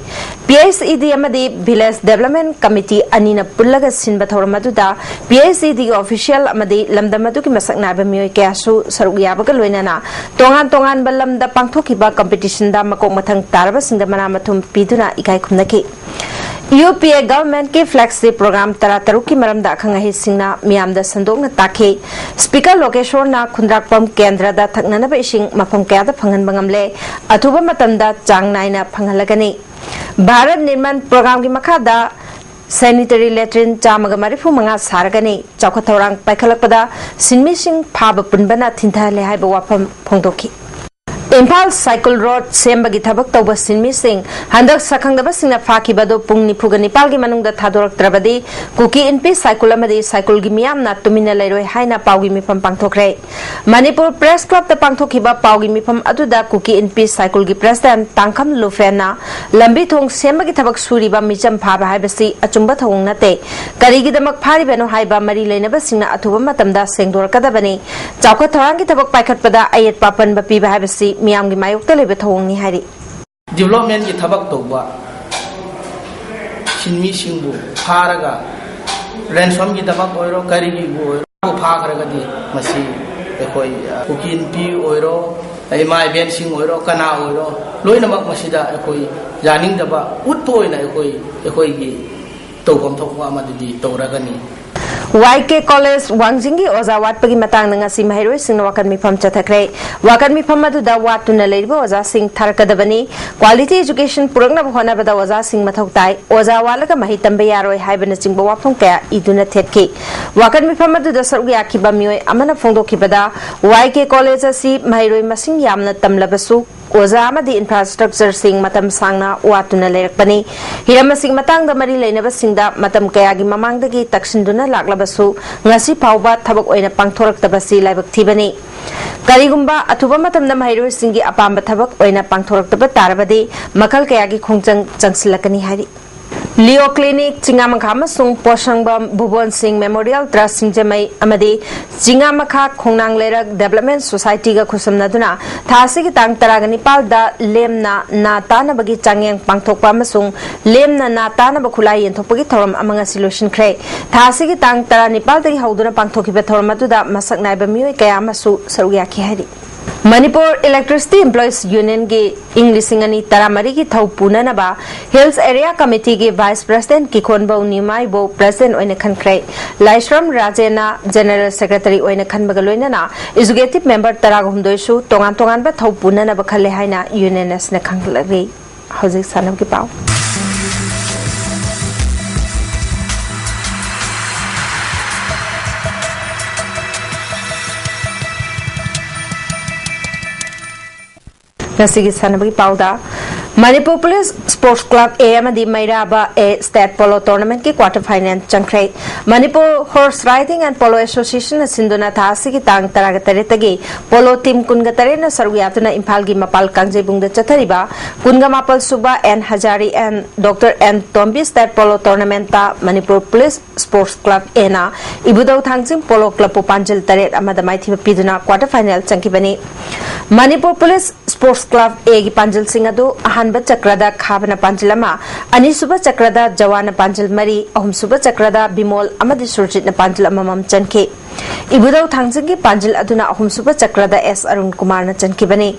ꯄꯤ ꯑꯩꯆ ꯏ ꯗꯤ ꯑꯃꯗꯤ ꯚꯤꯂꯦꯖ ꯗꯦꯕꯂꯞꯃꯦꯟꯠ ꯀꯃꯤꯇꯤ ꯑꯅꯤꯅ ꯄꯨꯜꯂꯒ ꯁꯤꯟꯕ ꯊꯧꯔꯝ ꯑꯗꯨꯗ ꯄꯤ ꯑꯩꯆ ꯏ ꯗꯤꯒꯤ ꯑꯣꯐꯤꯁꯤꯌꯦꯜ ꯑꯃꯗꯤ ꯂꯝꯗꯝ ꯑꯗꯨꯒꯤ ꯃꯁꯛ ꯅꯥꯏꯕ ꯃꯤꯑꯣꯏ ꯀꯌꯥꯁꯨ ꯁꯔꯨꯛ ꯌꯥꯕꯒ ꯂꯣꯏꯅꯅ ꯇꯣꯉꯥꯟ ꯇꯣꯉꯥꯟꯕ ꯂꯝꯗ ꯄꯥꯡꯊꯣꯛꯈꯤꯕ ꯀꯝꯄꯤꯇꯤꯁꯟꯗ ꯃꯀꯣꯛ ꯃꯊꯪ ꯇꯥꯔꯕꯁꯤꯡꯗ ꯃꯅꯥ ꯃꯊꯨꯝ ꯄꯤꯗꯨꯅ ꯏꯀꯥꯏ ꯈꯨꯝꯅꯈꯤ꯫ ꯌꯨ ꯄꯤ ꯑꯦ ꯒꯚꯔꯟꯃꯦꯟꯠꯀꯤ ꯐ꯭ꯂꯦꯒꯁꯤꯞ ꯄ꯭ꯔꯣꯒ꯭ꯔꯥꯝ ꯇꯔꯥ ꯇꯔꯨꯛꯀꯤ ꯃꯔꯝꯗ ꯑꯈꯪ ꯑꯍꯩꯁꯤꯡꯅ ꯃꯤꯌꯥꯝꯗ ꯁꯟꯗꯣꯛꯅ ꯇꯥꯛꯈꯤ꯫ ꯁ꯭ꯄꯤꯀꯔ ꯂꯣꯀꯦꯁꯣꯔꯅ ꯈꯨꯟꯗ꯭ꯔꯥꯛꯄꯝ ꯀꯦꯟꯗ꯭ꯔꯗ ꯊꯛꯅꯅꯕ ꯏꯁꯤꯡ ꯃꯐꯝ ꯀꯌꯥꯗ ꯐꯪꯍꯟꯕ ꯉꯝꯂꯦ, ꯑꯊꯨꯕ ꯃꯇꯝꯗ ꯆꯥꯡ ꯅꯥꯏꯅ ꯐꯪꯍꯜꯂꯒꯅꯤ꯫ ꯚꯥꯔꯠ ꯅꯤꯔꯃꯥꯟ ꯄ꯭ꯔꯣꯒ꯭ꯔꯥꯝꯒꯤ ꯃꯈꯥꯗ ꯁꯦꯅꯤꯇꯔꯤ ꯂꯦꯇ꯭ꯔꯤꯟ ꯆꯥꯝꯃꯒ ꯃꯔꯤꯐꯨ ꯃꯉꯥ ꯁꯥꯔꯒꯅꯤ꯫ ꯆꯥꯎꯈꯠ ꯊꯧꯔꯥꯡ ꯄꯥꯏꯈꯠꯂꯛꯄꯗ ꯁꯤꯟꯃꯤꯁꯤꯡ ꯐꯥꯕ ꯄꯨꯟꯕꯅ ꯊꯤꯟꯊꯍꯜꯂꯦ ꯍꯥꯏꯕ ꯋꯥꯐꯝ ꯐꯣꯡꯗꯣꯛꯈꯤ꯫ ꯏꯝꯐꯥꯜ ꯁꯥꯏꯀꯜ ꯔꯣꯗ ꯁꯦꯝꯕꯒꯤ ꯊꯕꯛ ꯇꯧꯕ ꯁꯤꯟꯃꯤꯁꯤꯡ ꯍꯟꯗꯛ ꯁꯛꯈꯪꯗꯕꯁꯤꯡꯅ ꯐꯥꯈꯤꯕ ꯑꯗꯨ ꯄꯨꯡ ꯅꯤꯐꯨꯒ ꯅꯤꯄꯥꯜꯒꯤ ꯃꯅꯨꯡꯗ ꯊꯥꯗꯣꯔꯛꯇ꯭ꯔꯕꯗꯤ ꯀꯨꯀꯤ ꯏꯟꯄꯤ ꯁꯥꯏꯀꯜ ꯑꯃꯗꯤ ꯁꯥꯏꯀꯜꯒꯤ ꯃꯤꯌꯥꯝꯅ ꯇꯨꯃꯤꯟꯅ ꯂꯩꯔꯣꯏ ꯍꯥꯏꯅ ꯄꯥꯎꯒꯤ ꯃꯤꯐꯝ ꯄꯥꯡꯊꯣꯛꯈ꯭ꯔꯦ꯫ ꯃꯅꯤꯄꯨꯔ ꯄ꯭ꯔꯦꯁ ꯀ꯭ꯂꯕꯇ ꯄꯥꯡꯊꯣꯛꯈꯤꯕ ꯄꯥꯎꯒꯤ ꯃꯤꯐꯝ ꯑꯗꯨꯗ ꯀꯨꯀꯤ ꯏꯟꯄꯤ ꯁꯥꯏꯀꯜꯒꯤ ꯄ꯭ꯔꯦꯁꯤꯗꯦꯟꯠ ꯇꯥꯡꯈꯝ ꯂꯨꯐꯦꯟꯅ ꯂꯝꯕꯤ ꯊꯣꯡ ꯁꯦꯝꯕꯒꯤ ꯊꯕꯛ ꯁꯨꯔꯤꯕ ꯃꯤꯆꯝ ꯐꯥꯕ ꯍꯥꯏꯕꯁꯤ ꯑꯆꯨꯝꯕ ꯊꯧꯑꯣꯡ ꯅꯠꯇꯦ꯫ ꯀꯔꯤꯒꯤꯗꯃꯛ ꯐꯥꯔꯤꯕꯅꯣ ꯍꯥꯏꯕ ꯃꯔꯤ ꯂꯩꯅꯕꯁꯤꯡꯅ ꯑꯊꯨꯕ ꯃꯇꯝꯗ ꯁꯦꯡꯗꯣꯔꯛꯀꯗꯕꯅꯤ꯫ ꯆꯥꯎꯈꯠ ꯊꯧꯔꯥꯡꯒꯤ ꯊꯕꯛ ꯄꯥꯏꯈꯠꯄꯗ ꯑꯌꯦꯠꯄ ꯑꯄꯟꯕ ꯄꯤꯕ ꯍꯥꯏꯕꯁꯤ ꯃꯤꯌꯥꯝꯒꯤ ꯃꯥꯌꯣꯛꯇ ꯂꯩꯕ ꯊꯧꯑꯣꯡꯅꯤ ꯍꯥꯏꯔꯤ꯫ ꯗꯤꯕ꯭ꯂꯣꯞꯃꯦꯟꯒꯤ ꯊꯕꯛ ꯇꯧꯕ ꯁꯤꯟꯃꯤꯁꯤꯡꯕꯨ ꯐꯥꯔꯒ ꯔꯦꯟꯁꯝꯒꯤꯗꯃꯛ ꯑꯣꯏꯔꯣ, ꯀꯔꯤꯒꯤꯕꯨ ꯑꯣꯏꯔꯣ, ꯐꯥꯈ꯭ꯔꯒꯗꯤ ꯃꯁꯤ ꯑꯩꯈꯣꯏ, ꯑ, ꯀꯨꯀꯤ ꯅꯨꯄꯤ ꯑꯣꯏꯔꯣ, ꯏꯃꯥ ꯏꯕꯦꯟꯁꯤꯡ ꯑꯣꯏꯔꯣ, ꯀꯅꯥ ꯑꯣꯏꯔꯣ, ꯂꯣꯏꯅꯃꯛ ꯃꯁꯤꯗ ꯑꯩꯈꯣꯏ ꯌꯥꯅꯤꯡꯗꯕ ꯎꯠꯄ ꯑꯣꯏꯅ ꯑꯩꯈꯣꯏ, ꯑꯩꯈꯣꯏꯒꯤ ꯇꯧꯐꯝ ꯊꯣꯛꯄ ꯑꯃꯗꯤ ꯇꯧꯔꯒꯅꯤ꯫ ꯋꯥꯏ ꯀꯦ ꯀꯣꯂꯦꯖ ꯋꯥꯡꯖꯤꯡꯒꯤ ꯑꯣꯖꯥ ꯋꯥꯠꯄꯒꯤ ꯃꯇꯥꯡꯗ ꯉꯁꯤ ꯃꯍꯩꯔꯣꯏꯁꯤꯡꯅ ꯋꯥꯀꯠ ꯃꯤꯐꯝ ꯆꯠꯊꯈ꯭ꯔꯦ꯫ ꯋꯥꯀꯠ ꯃꯤꯐꯝ ꯑꯗꯨꯗ ꯋꯥꯠꯇꯨꯅ ꯂꯩꯔꯤꯕ ꯑꯣꯖꯥꯁꯤꯡ ꯊꯥꯔꯛꯀꯗꯕꯅꯤ, ꯀ꯭ꯋꯥꯂꯤꯇꯤ ꯑꯦꯖꯨꯀꯦꯁꯟ ꯄꯨꯔꯛꯅꯕ ꯍꯣꯠꯅꯕꯗ ꯑꯣꯖꯥꯁꯤꯡ ꯃꯊꯧ ꯇꯥꯏ, ꯑꯣꯖꯥ ꯋꯥꯠꯂꯒ ꯃꯍꯩ ꯇꯝꯕ ꯌꯥꯔꯣꯏ ꯍꯥꯏꯕꯅꯆꯤꯡꯕ ꯋꯥꯐꯝ ꯀꯌꯥ ꯏꯗꯨꯅ ꯊꯦꯠꯈꯤ꯫ ꯋꯥꯀꯠ ꯃꯤꯐꯝ ꯑꯗꯨꯗ ꯁꯔꯨꯛ ꯌꯥꯈꯤꯕ ꯃꯤꯑꯣꯏ ꯑꯃꯅ ꯐꯣꯡꯗꯣꯛꯈꯤꯕꯗ, ꯋꯥꯏ ꯀꯦ ꯀꯣꯂꯦꯖ ꯑꯁꯤ ꯃꯍꯩꯔꯣꯏ ꯃꯁꯤꯡ ꯌꯥꯝꯅ ꯇꯝꯂꯕꯁꯨ, ꯑꯣꯖꯥ ꯑꯃꯗꯤ ꯏꯟꯐ꯭ꯔꯥꯁ꯭ꯇ꯭ꯔꯛꯆꯔꯁꯤꯡ ꯃꯇꯝ ꯁꯥꯡꯅ ꯋꯥꯠꯇꯨꯅ ꯂꯩꯔꯛꯄꯅꯤ꯫ ꯍꯤꯔꯝ ꯑꯁꯤꯒꯤ ꯃꯇꯥꯡꯗ ꯃꯔꯤ ꯂꯩꯅꯕꯁꯤꯡꯗ ꯃꯇꯝ ꯀꯌꯥꯒꯤ ꯃꯃꯥꯡꯗꯒꯤ ꯇꯛꯁꯤꯟꯗꯨꯅ ꯂꯥꯛꯂꯕꯁꯨ, ꯉꯁꯤ ꯐꯥꯎꯕ ꯊꯕꯛ ꯑꯣꯏꯅ ꯄꯥꯡꯊꯣꯔꯛꯇꯕꯁꯤ ꯂꯥꯏꯕꯛ ꯊꯤꯕꯅꯤ꯫ ꯀꯔꯤꯒꯨꯝꯕ ꯑꯊꯨꯕ ꯃꯇꯝꯗ ꯃꯍꯩꯔꯣꯏꯁꯤꯡꯒꯤ ꯑꯄꯥꯝꯕ ꯊꯕꯛ ꯑꯣꯏꯅ ꯄꯥꯡꯊꯣꯔꯛꯇꯕ ꯇꯥꯔꯕꯗꯤ, ꯃꯈꯜ ꯀꯌꯥꯒꯤ ꯈꯣꯡꯖꯪ ꯆꯪꯁꯤꯜꯂꯛꯀꯅꯤ ꯍꯥꯏꯔꯤ꯫ ꯂꯤꯑꯣ ꯀ꯭ꯂꯤꯅꯤꯛ, ꯆꯤꯉꯥꯃꯈꯥ ꯑꯃꯁꯨꯡ ꯄꯣꯁꯪꯕꯝ ꯚꯨꯕꯣꯟ ꯁꯤꯡ ꯃꯦꯃꯣꯔꯤꯌꯦꯜ ꯇ꯭ꯔꯁ ꯁꯤꯡꯖꯃꯩ ꯑꯃꯗꯤ ꯆꯤꯉꯥꯃꯈꯥ ꯈꯣꯡꯅꯥꯡ ꯂꯩꯔꯛ ꯗꯦꯕꯂꯞꯃꯦꯟ ꯁꯣꯁꯥꯏꯇꯤꯒ ꯈꯨꯠꯁꯝꯅꯗꯨꯅ ꯊꯥ ꯑꯁꯤꯒꯤ ꯇꯥꯡ ꯇꯔꯥꯒ ꯅꯤꯄꯥꯜꯗ ꯂꯦꯝꯅ ꯅꯥ ꯇꯥꯅꯕꯒꯤ ꯆꯥꯡꯌꯦꯡ ꯄꯥꯡꯊꯣꯛꯄ ꯑꯃꯁꯨꯡ ꯂꯦꯝꯅ ꯅꯥ ꯇꯥꯅꯕ ꯈꯨꯠꯂꯥꯏ ꯌꯦꯟꯊꯣꯛꯄꯒꯤ ꯊꯧꯔꯝ ꯑꯃ ꯉꯁꯤ ꯂꯣꯏꯁꯤꯟꯈ꯭ꯔꯦ꯫ ꯊꯥ ꯑꯁꯤꯒꯤ ꯇꯥꯡ ꯇꯔꯥꯅꯤꯄꯥꯜꯗꯒꯤ ꯍꯧꯗꯨꯅ ꯄꯥꯡꯊꯣꯛꯈꯤꯕ ꯊꯧꯔꯝ ꯑꯗꯨꯗ ꯃꯁꯛ ꯅꯥꯏꯕ ꯃꯤꯑꯣꯏ ꯀꯌꯥ ꯑꯃꯁꯨ ꯁꯔꯨꯛ ꯌꯥꯈꯤ ꯍꯥꯏꯔꯤ꯫ ꯃꯅꯤꯄꯨꯔ ꯏꯂꯦꯛꯇ꯭ꯔꯤꯁꯤꯇꯤ ꯏꯝꯄ꯭ꯂꯣꯌꯤꯁ ꯌꯨꯅꯤꯌꯟꯒꯤ ꯏꯪ ꯂꯤꯁꯤꯡ ꯑꯅꯤ ꯇꯔꯥꯃꯔꯤꯒꯤ ꯊꯧ ꯄꯨꯅꯅꯕ ꯍꯤꯜꯁ ꯑꯦꯔꯤꯌꯥ ꯀꯃꯤꯇꯤꯒꯤ ꯚꯥꯏꯁ ꯄ꯭ꯔꯁꯤꯗꯦꯟꯠ ꯀꯤꯈꯣꯟꯕꯧ ꯅꯤꯃꯥꯏꯕꯨ ꯄ꯭ꯔꯁꯤꯗꯦꯟꯠ ꯑꯣꯏꯅ ꯈꯟꯈ꯭ꯔꯦ꯫ ꯂꯥꯏꯁ꯭ꯔꯝ ꯔꯥꯖꯦꯟꯅ ꯖꯦꯅꯔꯦꯜ ꯁꯦꯀ꯭ꯔꯦꯇꯔꯤ ꯑꯣꯏꯅ ꯈꯟꯕꯒ ꯂꯣꯏꯅꯅ ꯑꯦꯖꯨꯀꯦꯇꯤꯚ ꯃꯦꯝꯕꯔ ꯇꯔꯥꯒ ꯍꯨꯝꯗꯣꯏꯁꯨ ꯇꯣꯉꯥꯟ ꯇꯣꯉꯥꯟꯕ ꯊꯧ ꯄꯨꯅꯅꯕ ꯈꯜꯂꯦ ꯍꯥꯏꯅ ꯌꯨꯅꯤꯌꯟ ꯑꯁꯤꯅ ꯈꯪꯂꯛꯂꯤ꯫ ꯍꯧꯖꯤꯛ ꯁꯥꯟꯅꯕꯒꯤ ꯄꯥꯎ꯫ ꯉꯁꯤꯒꯤ ꯁꯥꯟꯅꯕꯒꯤ ꯄꯥꯎꯗ, Manipur police sports club A ꯑꯃꯗꯤ ꯃꯩꯔꯥꯕ ꯑꯦ ꯁ꯭ꯇꯦꯠ ꯄꯣꯂꯣ ꯇꯣꯔꯅꯥꯃꯦꯟꯠꯀꯤ ꯀ꯭ꯋꯥꯔꯇꯔ ꯐꯥꯏꯅꯦꯜ ꯆꯪꯈ꯭ꯔꯦ꯫ Manipur horse riding and polo ꯑꯦꯁꯣꯁꯤꯌꯦꯁꯟꯅ ꯁꯤꯟꯗꯨꯅ ꯊꯥ ꯑꯁꯤꯒꯤ ꯇꯥꯡ ꯇꯔꯥꯒ ꯇꯔꯦꯠꯇꯒꯤ ꯄꯣꯂꯣ ꯇꯤꯝ ꯀꯨꯟꯒ ꯇꯔꯦꯠꯅ ꯁꯔꯨꯛ ꯌꯥꯗꯨꯅ ꯏꯝꯐꯥꯜꯒꯤ ꯃꯄꯥꯜ ꯀꯥꯡꯖꯩꯕꯨꯡꯗ ꯆꯠꯊꯔꯤꯕ ꯀꯨꯟꯒ ꯃꯥꯄꯜ ꯁꯨꯕ N Hazari and doctor N Tombi state polo ꯇꯣꯔꯅꯥꯃꯦꯟꯠꯇ ꯃꯅꯤꯄꯨꯔ ꯄꯨꯂꯤꯁ ꯁ꯭ꯄꯣꯔꯠꯁ ꯀ꯭ꯂꯕ ꯑꯦꯅ ꯏꯕꯨꯙꯧ ꯊꯥꯡꯖꯤꯡ ꯄꯣꯂꯣ ꯀ꯭ꯂꯕꯄꯨ ꯄꯥꯟꯖꯤꯜ ꯇꯔꯦꯠ ꯑꯃꯗ ꯃꯥꯏꯊꯤꯕ ꯄꯤꯗꯨꯅ ꯀ꯭ꯋꯥꯔꯇꯔ ꯐꯥꯏꯅꯦꯜ ꯆꯪꯈꯤꯕꯅꯤ꯫ ꯃꯅꯤꯄꯨꯔ ꯄꯨꯂꯤꯁ ꯁ꯭ꯄꯣꯔꯠꯁ ꯀ꯭ꯂꯕ ꯑꯦꯒꯤ ꯄꯥꯟꯖꯤꯜꯁꯤꯡ ꯑꯗꯨ ꯑꯍꯥꯟꯕ ꯆꯀ꯭ꯔꯗ ꯈꯥꯕꯅ ꯄꯥꯟꯖꯤꯜ ꯑꯃ, ꯑꯅꯤꯁꯨꯕ ꯆꯀ꯭ꯔꯗ ꯖꯋꯥꯟꯅ ꯄꯥꯟꯖꯤꯜ ꯃꯔꯤ, ꯑꯍꯨꯝꯁꯨꯕ ꯆꯀ꯭ꯔꯗ ꯕꯤꯃꯣꯜ ꯑꯃꯗꯤ ꯁꯨꯔꯖꯤꯠꯅ ꯄꯥꯟꯖꯤꯜ ꯑꯃꯃꯝ ꯆꯟꯈꯤ꯫ ꯏꯕꯨꯙꯧ ꯊꯥꯡꯖꯤꯡꯒꯤ ꯄꯥꯟꯖꯤꯜ ꯑꯗꯨꯅ ꯑꯍꯨꯝꯁꯨꯕ ꯆꯀ꯭ꯔꯗ ꯑꯦꯁ ꯑꯔꯨꯟ ꯀꯨꯃꯥꯔꯅ ꯆꯟꯈꯤꯕꯅꯤ꯫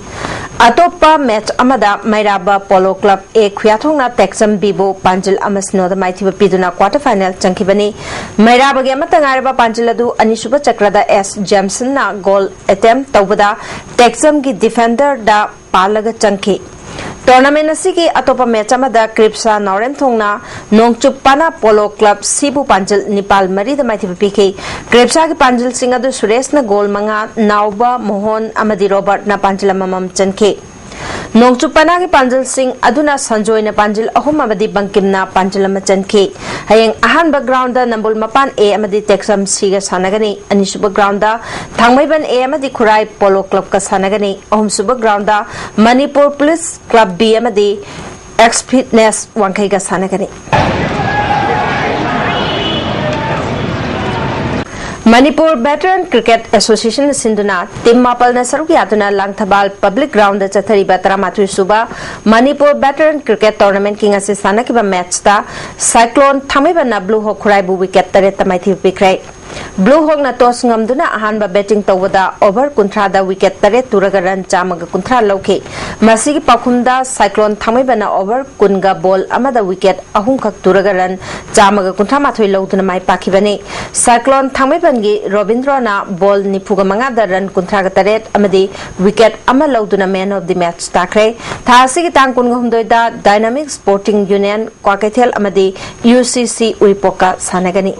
ꯑꯇꯣꯞꯄ ꯃꯦꯆ ꯑꯃꯗ ꯃꯩꯔꯥꯕ ꯄꯣꯂꯣ ꯀ꯭ꯂꯕ ꯑꯦ ꯈꯨꯌꯥꯊꯣꯡꯅ ꯇꯦꯛꯆꯝ ꯕꯤꯕꯨ ꯄꯥꯟꯖꯤꯜ ꯑꯃ ꯁꯤꯅꯣꯗ ꯃꯥꯏꯊꯤꯕ ꯄꯤꯗꯨꯅ ꯀ꯭ꯋꯥꯔꯇꯔ ꯐꯥꯏꯅꯦꯜ ꯆꯪꯈꯤꯕꯅꯤ꯫ ꯃꯩꯔꯥꯕꯒꯤ ꯑꯃꯠꯇ ꯉꯥꯏꯔꯕ ꯄꯥꯟꯖꯤꯜ ꯑꯗꯨ ꯑꯅꯤꯁꯨꯕ ꯆꯀ꯭ꯔꯗ ꯑꯦꯁ ꯖꯦꯝꯁꯟꯅ ꯒꯣꯜ ꯑꯦꯇꯦꯝꯞ ꯇꯧꯕꯗ ꯇꯦꯛꯆꯝꯒꯤ ꯗꯤꯐꯦꯟꯗꯔꯗ ꯄꯥꯜꯂꯒ ꯆꯪꯈꯤ꯫ ꯇꯣꯔꯅꯥꯃꯦꯟ ꯑꯁꯤꯒꯤ ꯑꯇꯣꯞꯄ ꯃꯦꯆ ꯑꯃꯗ ꯀ꯭ꯔꯤꯞꯁꯥ ꯅꯥꯎꯔꯦꯝꯊꯣꯡꯅ ꯅꯣꯡꯆꯨꯞ ꯄꯥꯅꯥ ꯄꯣꯂꯣ ꯀ꯭ꯂꯕ ꯁꯤꯕꯨ ꯄꯥꯟꯖꯤꯜ ꯅꯤꯄꯥꯜ ꯃꯔꯤꯗ ꯃꯥꯏꯊꯤꯕ ꯄꯤꯈꯤ꯫ ꯀ꯭ꯔꯤꯞꯁꯥꯒꯤ ꯄꯥꯟꯖꯤꯜꯁꯤꯡ ꯑꯗꯨ ꯁꯨꯔꯦꯁꯅ ꯒꯣꯜ ꯃꯉꯥ, ꯅꯥꯎꯕ, ꯃꯣꯍꯣꯟ ꯑꯃꯗꯤ ꯔꯣꯕꯔꯠꯅ ꯄꯥꯟꯖꯤꯜ ꯑꯃꯃꯝ ꯆꯟꯈꯤ꯫ ꯅꯣꯡꯆꯨꯞ ꯄꯥꯅꯥꯒꯤ ꯄꯥꯟꯖꯤꯜꯁꯤꯡ ꯑꯗꯨꯅ ꯁꯟꯖꯣꯏꯅ ꯄꯥꯟꯖꯤꯜ ꯑꯍꯨꯝ ꯑꯃꯗꯤ ꯕꯪꯀꯤꯝꯅ ꯄꯥꯟꯖꯤꯜ ꯑꯃ ꯆꯟꯈꯤ꯫ ꯍꯌꯦꯡ ꯑꯍꯥꯟꯕ ꯒ꯭ꯔꯥꯎꯟꯗ ꯅꯝꯕꯨꯜ ꯃꯄꯥꯟ ꯑꯦ ꯑꯃꯗꯤ ꯇꯦꯛꯆꯝ ꯁꯤꯒ ꯁꯥꯟꯅꯒꯅꯤ꯫ ꯑꯅꯤꯁꯨꯕ ꯒ꯭ꯔꯥꯎꯟꯗ ꯊꯥꯡꯃꯩꯕꯟ ꯑꯦ ꯑꯃꯗꯤ ꯈꯨꯔꯥꯏ ꯄꯣꯂꯣ ꯀ꯭ꯂꯕꯀ ꯁꯥꯟꯅꯒꯅꯤ꯫ ꯑꯍꯨꯝꯁꯨꯕ ground Manipur police club B ꯑꯃꯗꯤ ꯑꯦꯛꯁ ꯐꯤꯠꯅꯦꯁ ꯋꯥꯡꯈꯩꯒ ꯁꯥꯟꯅꯒꯅꯤ꯫ ꯃꯅꯤꯄꯨꯔ ꯚꯦꯇꯔꯟ ꯀ꯭ꯔꯤꯀꯦꯠ ꯑꯦꯁꯣꯁꯤꯌꯦꯁꯟꯅ ꯁꯤꯟꯗꯨꯅ ꯇꯤꯝ ꯃꯥꯄꯜꯅ ꯁꯔꯨꯛ ꯌꯥꯗꯨꯅ ꯂꯥꯡꯊꯕꯥꯜ ꯄꯕ꯭ꯂꯤꯛ ꯒ꯭ꯔꯥꯎꯟꯗ ꯆꯠꯊꯔꯤꯕ ꯇꯔꯥꯃꯥꯊꯣꯏ ꯁꯨꯕ ꯃꯅꯤꯄꯨꯔ ꯚꯦꯇꯔꯟ ꯀ꯭ꯔꯤꯀꯦꯠ ꯇꯣꯔꯅꯥꯃꯦꯟꯠꯀꯤ ꯉꯁꯤ ꯁꯥꯟꯅꯈꯤꯕ ꯃꯦꯆꯇ ꯁꯥꯏꯀ꯭ꯂꯣꯟ ꯊꯥꯡꯃꯩꯕꯟꯅ ꯕ꯭ꯂꯨ ꯍꯣꯛ ꯈꯨꯔꯥꯏꯕꯨ ꯋꯤꯀꯦꯠ ꯇꯔꯦꯠꯇ ꯃꯥꯏꯊꯤꯕ ꯄꯤꯈ꯭ꯔꯦ꯫ ꯕ꯭ꯂꯨ ꯍꯣꯛꯅ ꯇꯣꯁ ꯉꯝꯗꯨꯅ ꯑꯍꯥꯟꯕ ꯕꯦꯇꯤꯡ ꯇꯧꯕꯗ ꯑꯣꯚꯔ ꯀꯨꯟꯊ꯭ꯔꯥꯗ ꯋꯤꯀꯦꯠ ꯇꯔꯦꯠ ꯇꯨꯔꯒ ꯔꯟ ꯆꯥꯝꯃꯒ ꯀꯨꯟꯊ꯭ꯔꯥ ꯂꯧꯈꯤ꯫ ꯃꯁꯤꯒꯤ ꯄꯥꯎꯈꯨꯝꯗ ꯁꯥꯏꯀ꯭ꯂꯣꯟ ꯊꯥꯡꯃꯩꯕꯟꯅ ꯑꯣꯚꯔ ꯀꯨꯟꯒ ꯕꯣꯜ ꯑꯃꯗ ꯋꯤꯀꯦꯠ ꯑꯍꯨꯝꯈꯛ ꯇꯨꯔꯒ ꯔꯟ ꯆꯥꯝꯃꯒ ꯀꯨꯟꯊ꯭ꯔꯥ ꯃꯥꯊꯣꯏ ꯂꯧꯗꯨꯅ ꯃꯥꯏ ꯄꯥꯛꯈꯤꯕꯅꯤ꯫ ꯁꯥꯏꯀ꯭ꯂꯣꯟ ꯊꯥꯡꯃꯩꯕꯟꯒꯤ ꯔꯣꯕꯤꯟꯗ꯭ꯔꯣꯅ ꯕꯣꯜ ꯅꯤꯐꯨꯒ ꯃꯉꯥꯗ ꯔꯟ ꯀꯨꯟꯊ꯭ꯔꯥꯒ ꯇꯔꯦꯠ ꯑꯃꯗꯤ ꯋꯤꯀꯦꯠ ꯑꯃ ꯂꯧꯗꯨꯅ ꯃꯦꯟ ꯑꯣꯐ ꯗꯤ ꯃꯦꯆ ꯇꯥꯈ꯭ꯔꯦ꯫ ꯊꯥ ꯑꯁꯤꯒꯤ ꯇꯥꯡ ꯀꯨꯟꯒ ꯍꯨꯝꯗꯣꯏꯗ ꯗꯥꯏꯅꯥꯃꯤꯛ ꯁ꯭ꯄꯣꯔꯇꯤꯡ ꯌꯨꯅꯤꯌꯟ ꯀ꯭ꯋꯥꯀꯩꯊꯦꯜ ꯑꯃꯗꯤ ꯌꯨ ꯁꯤ ꯁꯤ ꯎꯔꯤꯄꯣꯛꯀ ꯁꯥꯟꯅꯒꯅꯤ꯫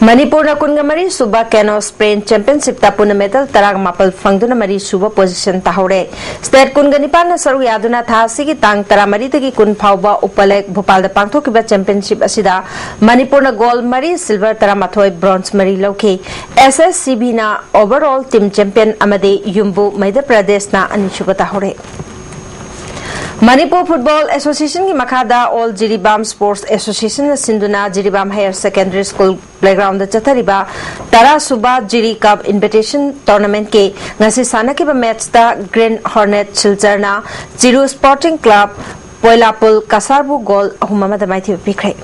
ꯃꯅꯤꯄꯨꯔꯅ ꯀꯨꯟꯒ ꯃꯔꯤ ꯁꯨꯕ ꯀꯦꯅꯣ ꯁ꯭ꯄ꯭ꯔꯤꯟ ꯆꯦꯝꯄꯤꯌꯟꯁꯤꯞꯇ ꯄꯨꯟꯅ ꯃꯦꯗꯜ ꯇꯔꯥꯃꯥꯄꯜ ꯐꯪꯗꯨꯅ ꯃꯔꯤ ꯁꯨꯕ ꯄꯣꯖꯤꯁꯟ ꯇꯥꯍꯧꯔꯦ꯫ ꯁ꯭ꯇꯦꯠ ꯀꯨꯟꯒ ꯅꯤꯄꯥꯟꯅ ꯁꯔꯨꯛ ꯌꯥꯗꯨꯅ ꯊꯥ ꯑꯁꯤꯒꯤ ꯇꯥꯡ ꯇꯔꯥꯃꯔꯤꯗꯒꯤ ꯀꯨꯟ ꯐꯥꯎꯕ ꯎꯄꯂꯦꯛ ꯚꯣꯄꯥꯜꯗ ꯄꯥꯡꯊꯣꯛꯈꯤꯕ ꯆꯦꯝꯄꯤꯌꯟꯁꯤꯞ ꯑꯁꯤꯗ ꯃꯅꯤꯄꯨꯔꯅ ꯒꯣꯜ ꯃꯔꯤ, ꯁꯤꯜꯚꯔ ꯇꯔꯥꯃꯥꯊꯣꯏ, ꯕ꯭ꯔꯣꯟꯖ ꯃꯔꯤ ꯂꯧꯈꯤ꯫ ꯑꯦꯁ S C ꯕꯤꯅ overall team champion ꯑꯃꯗꯤ ꯌꯨꯝꯕꯨ ꯃꯩꯙ꯭ꯌ ꯄ꯭ꯔꯗꯦꯁꯅ ꯑꯅꯤꯁꯨꯕ ꯇꯥꯍꯧꯔꯦ꯫ ꯃꯅꯤꯄꯨꯔ ꯐꯨꯠꯕꯣꯜ ꯑꯦꯁꯣꯁꯤꯌꯦꯁꯟꯒꯤ ꯃꯈꯥꯗ ꯑꯣꯜ ꯖꯤꯔꯤꯕꯥꯝ ꯁ꯭ꯄꯣꯔꯠꯁ ꯑꯦꯁꯣꯁꯤꯌꯦꯁꯟꯅ ꯁꯤꯟꯗꯨꯅ Jiribam higher secondary school playground ꯆꯠꯊꯔꯤꯕ ꯇꯔꯥ ꯁꯨꯕ ꯖꯤꯔꯤ ꯀꯞ ꯏꯟꯚꯤꯇꯦꯁꯟ ꯇꯣꯔꯅꯥꯃꯦꯟꯠꯀꯤ ꯉꯁꯤ ꯁꯥꯟꯅꯈꯤꯕ ꯃꯦꯆꯇ ꯒ꯭ꯔꯤꯟ ꯍꯣꯔꯅꯦꯠ ꯁꯤꯜꯆꯔꯅ ꯆꯤꯔꯨ ꯁ꯭ꯄꯣꯔꯇꯤꯡ ꯀ꯭ꯂꯕ ꯄꯣꯏꯂꯥꯄꯨꯜ ꯀꯁꯥꯔꯕꯨ ꯒꯣꯜ ꯑꯍꯨꯝ ꯑꯃꯗ ꯃꯥꯏꯊꯤꯕ ꯄꯤꯈ꯭ꯔꯦ꯫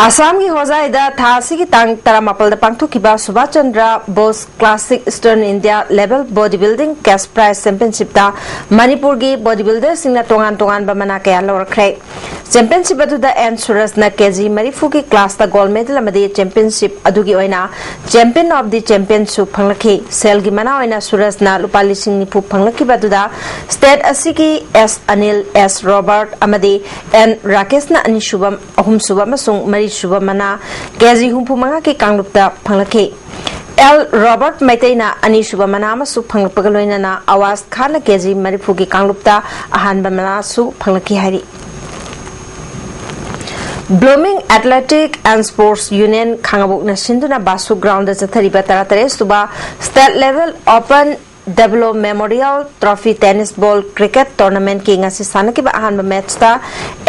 ꯑꯁꯥꯝꯒꯤ ꯍꯣꯖꯥꯏꯗ ꯊꯥ ꯑꯁꯤꯒꯤ ꯇꯥꯡ ꯇꯔꯥꯃꯥꯄꯜꯗ ꯄꯥꯡꯊꯣꯛꯈꯤꯕ Subhas Chandra Bose classic eastern India level body building cash prize ꯆꯦꯝꯄꯤꯌꯟꯁꯤꯞꯇ ꯃꯅꯤꯄꯨꯔꯒꯤ ꯕꯣꯗꯤ ꯕꯤꯜꯗꯔꯁꯤꯡꯅ ꯇꯣꯉꯥꯟ ꯇꯣꯉꯥꯟꯕ ꯃꯅꯥ ꯀꯌꯥ ꯂꯧꯔꯛꯈ꯭ꯔꯦ꯫ ꯆꯦꯝꯄꯤꯌꯟꯁꯤꯞ ꯑꯗꯨꯗ ꯑꯦꯟ ꯁꯨꯔꯖꯅ ꯀꯦꯖꯤ ꯃꯔꯤꯐꯨꯒꯤ ꯀ꯭ꯂꯥꯁꯇ ꯒꯣꯜ ꯃꯦꯗꯜ ꯑꯃꯗꯤ ꯆꯦꯝꯄꯤꯌꯟꯁꯤꯞ ꯑꯗꯨꯒꯤ ꯑꯣꯏꯅ ꯆꯦꯝꯄꯤꯌꯟ ꯑꯣꯐ ꯗꯤ ꯆꯦꯝꯄꯤꯌꯟꯁꯨ ꯐꯪꯂꯛꯈꯤ꯫ ꯁꯦꯜꯒꯤ ꯃꯅꯥ ꯑꯣꯏꯅ ꯁꯨꯔꯖꯅ ꯂꯨꯄꯥ ꯂꯤꯁꯤꯡ ꯅꯤꯐꯨ ꯐꯪꯂꯛꯈꯤꯕ ꯑꯗꯨꯗ ꯁ꯭ꯇꯦꯠ ꯑꯁꯤꯒꯤ ꯑꯦꯁ ꯑꯅꯤꯜ, ꯑꯦꯁ ꯔꯣꯕꯔꯠ ꯑꯃꯗꯤ ꯑꯦꯟ ꯔꯥꯀꯦꯁꯅ ꯑꯅꯤꯁꯨꯕ, ꯑꯍꯨꯝꯁꯨꯕ ꯑꯃꯁꯨꯡ ꯃꯔꯤꯁꯨꯕ ꯃꯅꯥ ꯀꯦꯖꯤ ꯍꯨꯝꯐꯨ ꯃꯉꯥꯒꯤ ꯀꯥꯡꯂꯨꯞꯇ ꯐꯪꯂꯛꯈꯤ꯫ ꯑꯦꯜ ꯔꯣꯕꯔꯠ ꯃꯩꯇꯩꯅ ꯑꯅꯤꯁꯨꯕ ꯃꯅꯥ ꯑꯃꯁꯨ ꯐꯪꯂꯛꯄꯒ ꯂꯣꯏꯅꯅ ꯑꯋꯥꯖ ꯈꯥꯟꯅ ꯀꯦꯖꯤ ꯃꯔꯤꯐꯨꯒꯤ ꯀꯥꯡꯂꯨꯞꯇ ꯑꯍꯥꯟꯕ ꯃꯅꯥꯁꯨ ꯐꯪꯂꯛꯈꯤ ꯍꯥꯏꯔꯤ꯫ Blooming Athletic and Sports Union ꯈꯥꯉꯕꯣꯛꯅ ꯁꯤꯟꯗꯨꯅ ꯕꯥꯁꯨ ꯒ꯭ꯔꯥꯎꯟꯗ ꯆꯠꯊꯔꯤꯕ ꯇꯔꯥꯇꯔꯦꯠ ꯁꯨꯕ state level open Deblo memorial trophy tennis ball cricket ꯇꯣꯔꯅꯥꯃꯦꯟꯠꯀꯤ ꯉꯁꯤ ꯁꯥꯟꯅꯈꯤꯕ ꯑꯍꯥꯟꯕ ꯃꯦꯆꯇ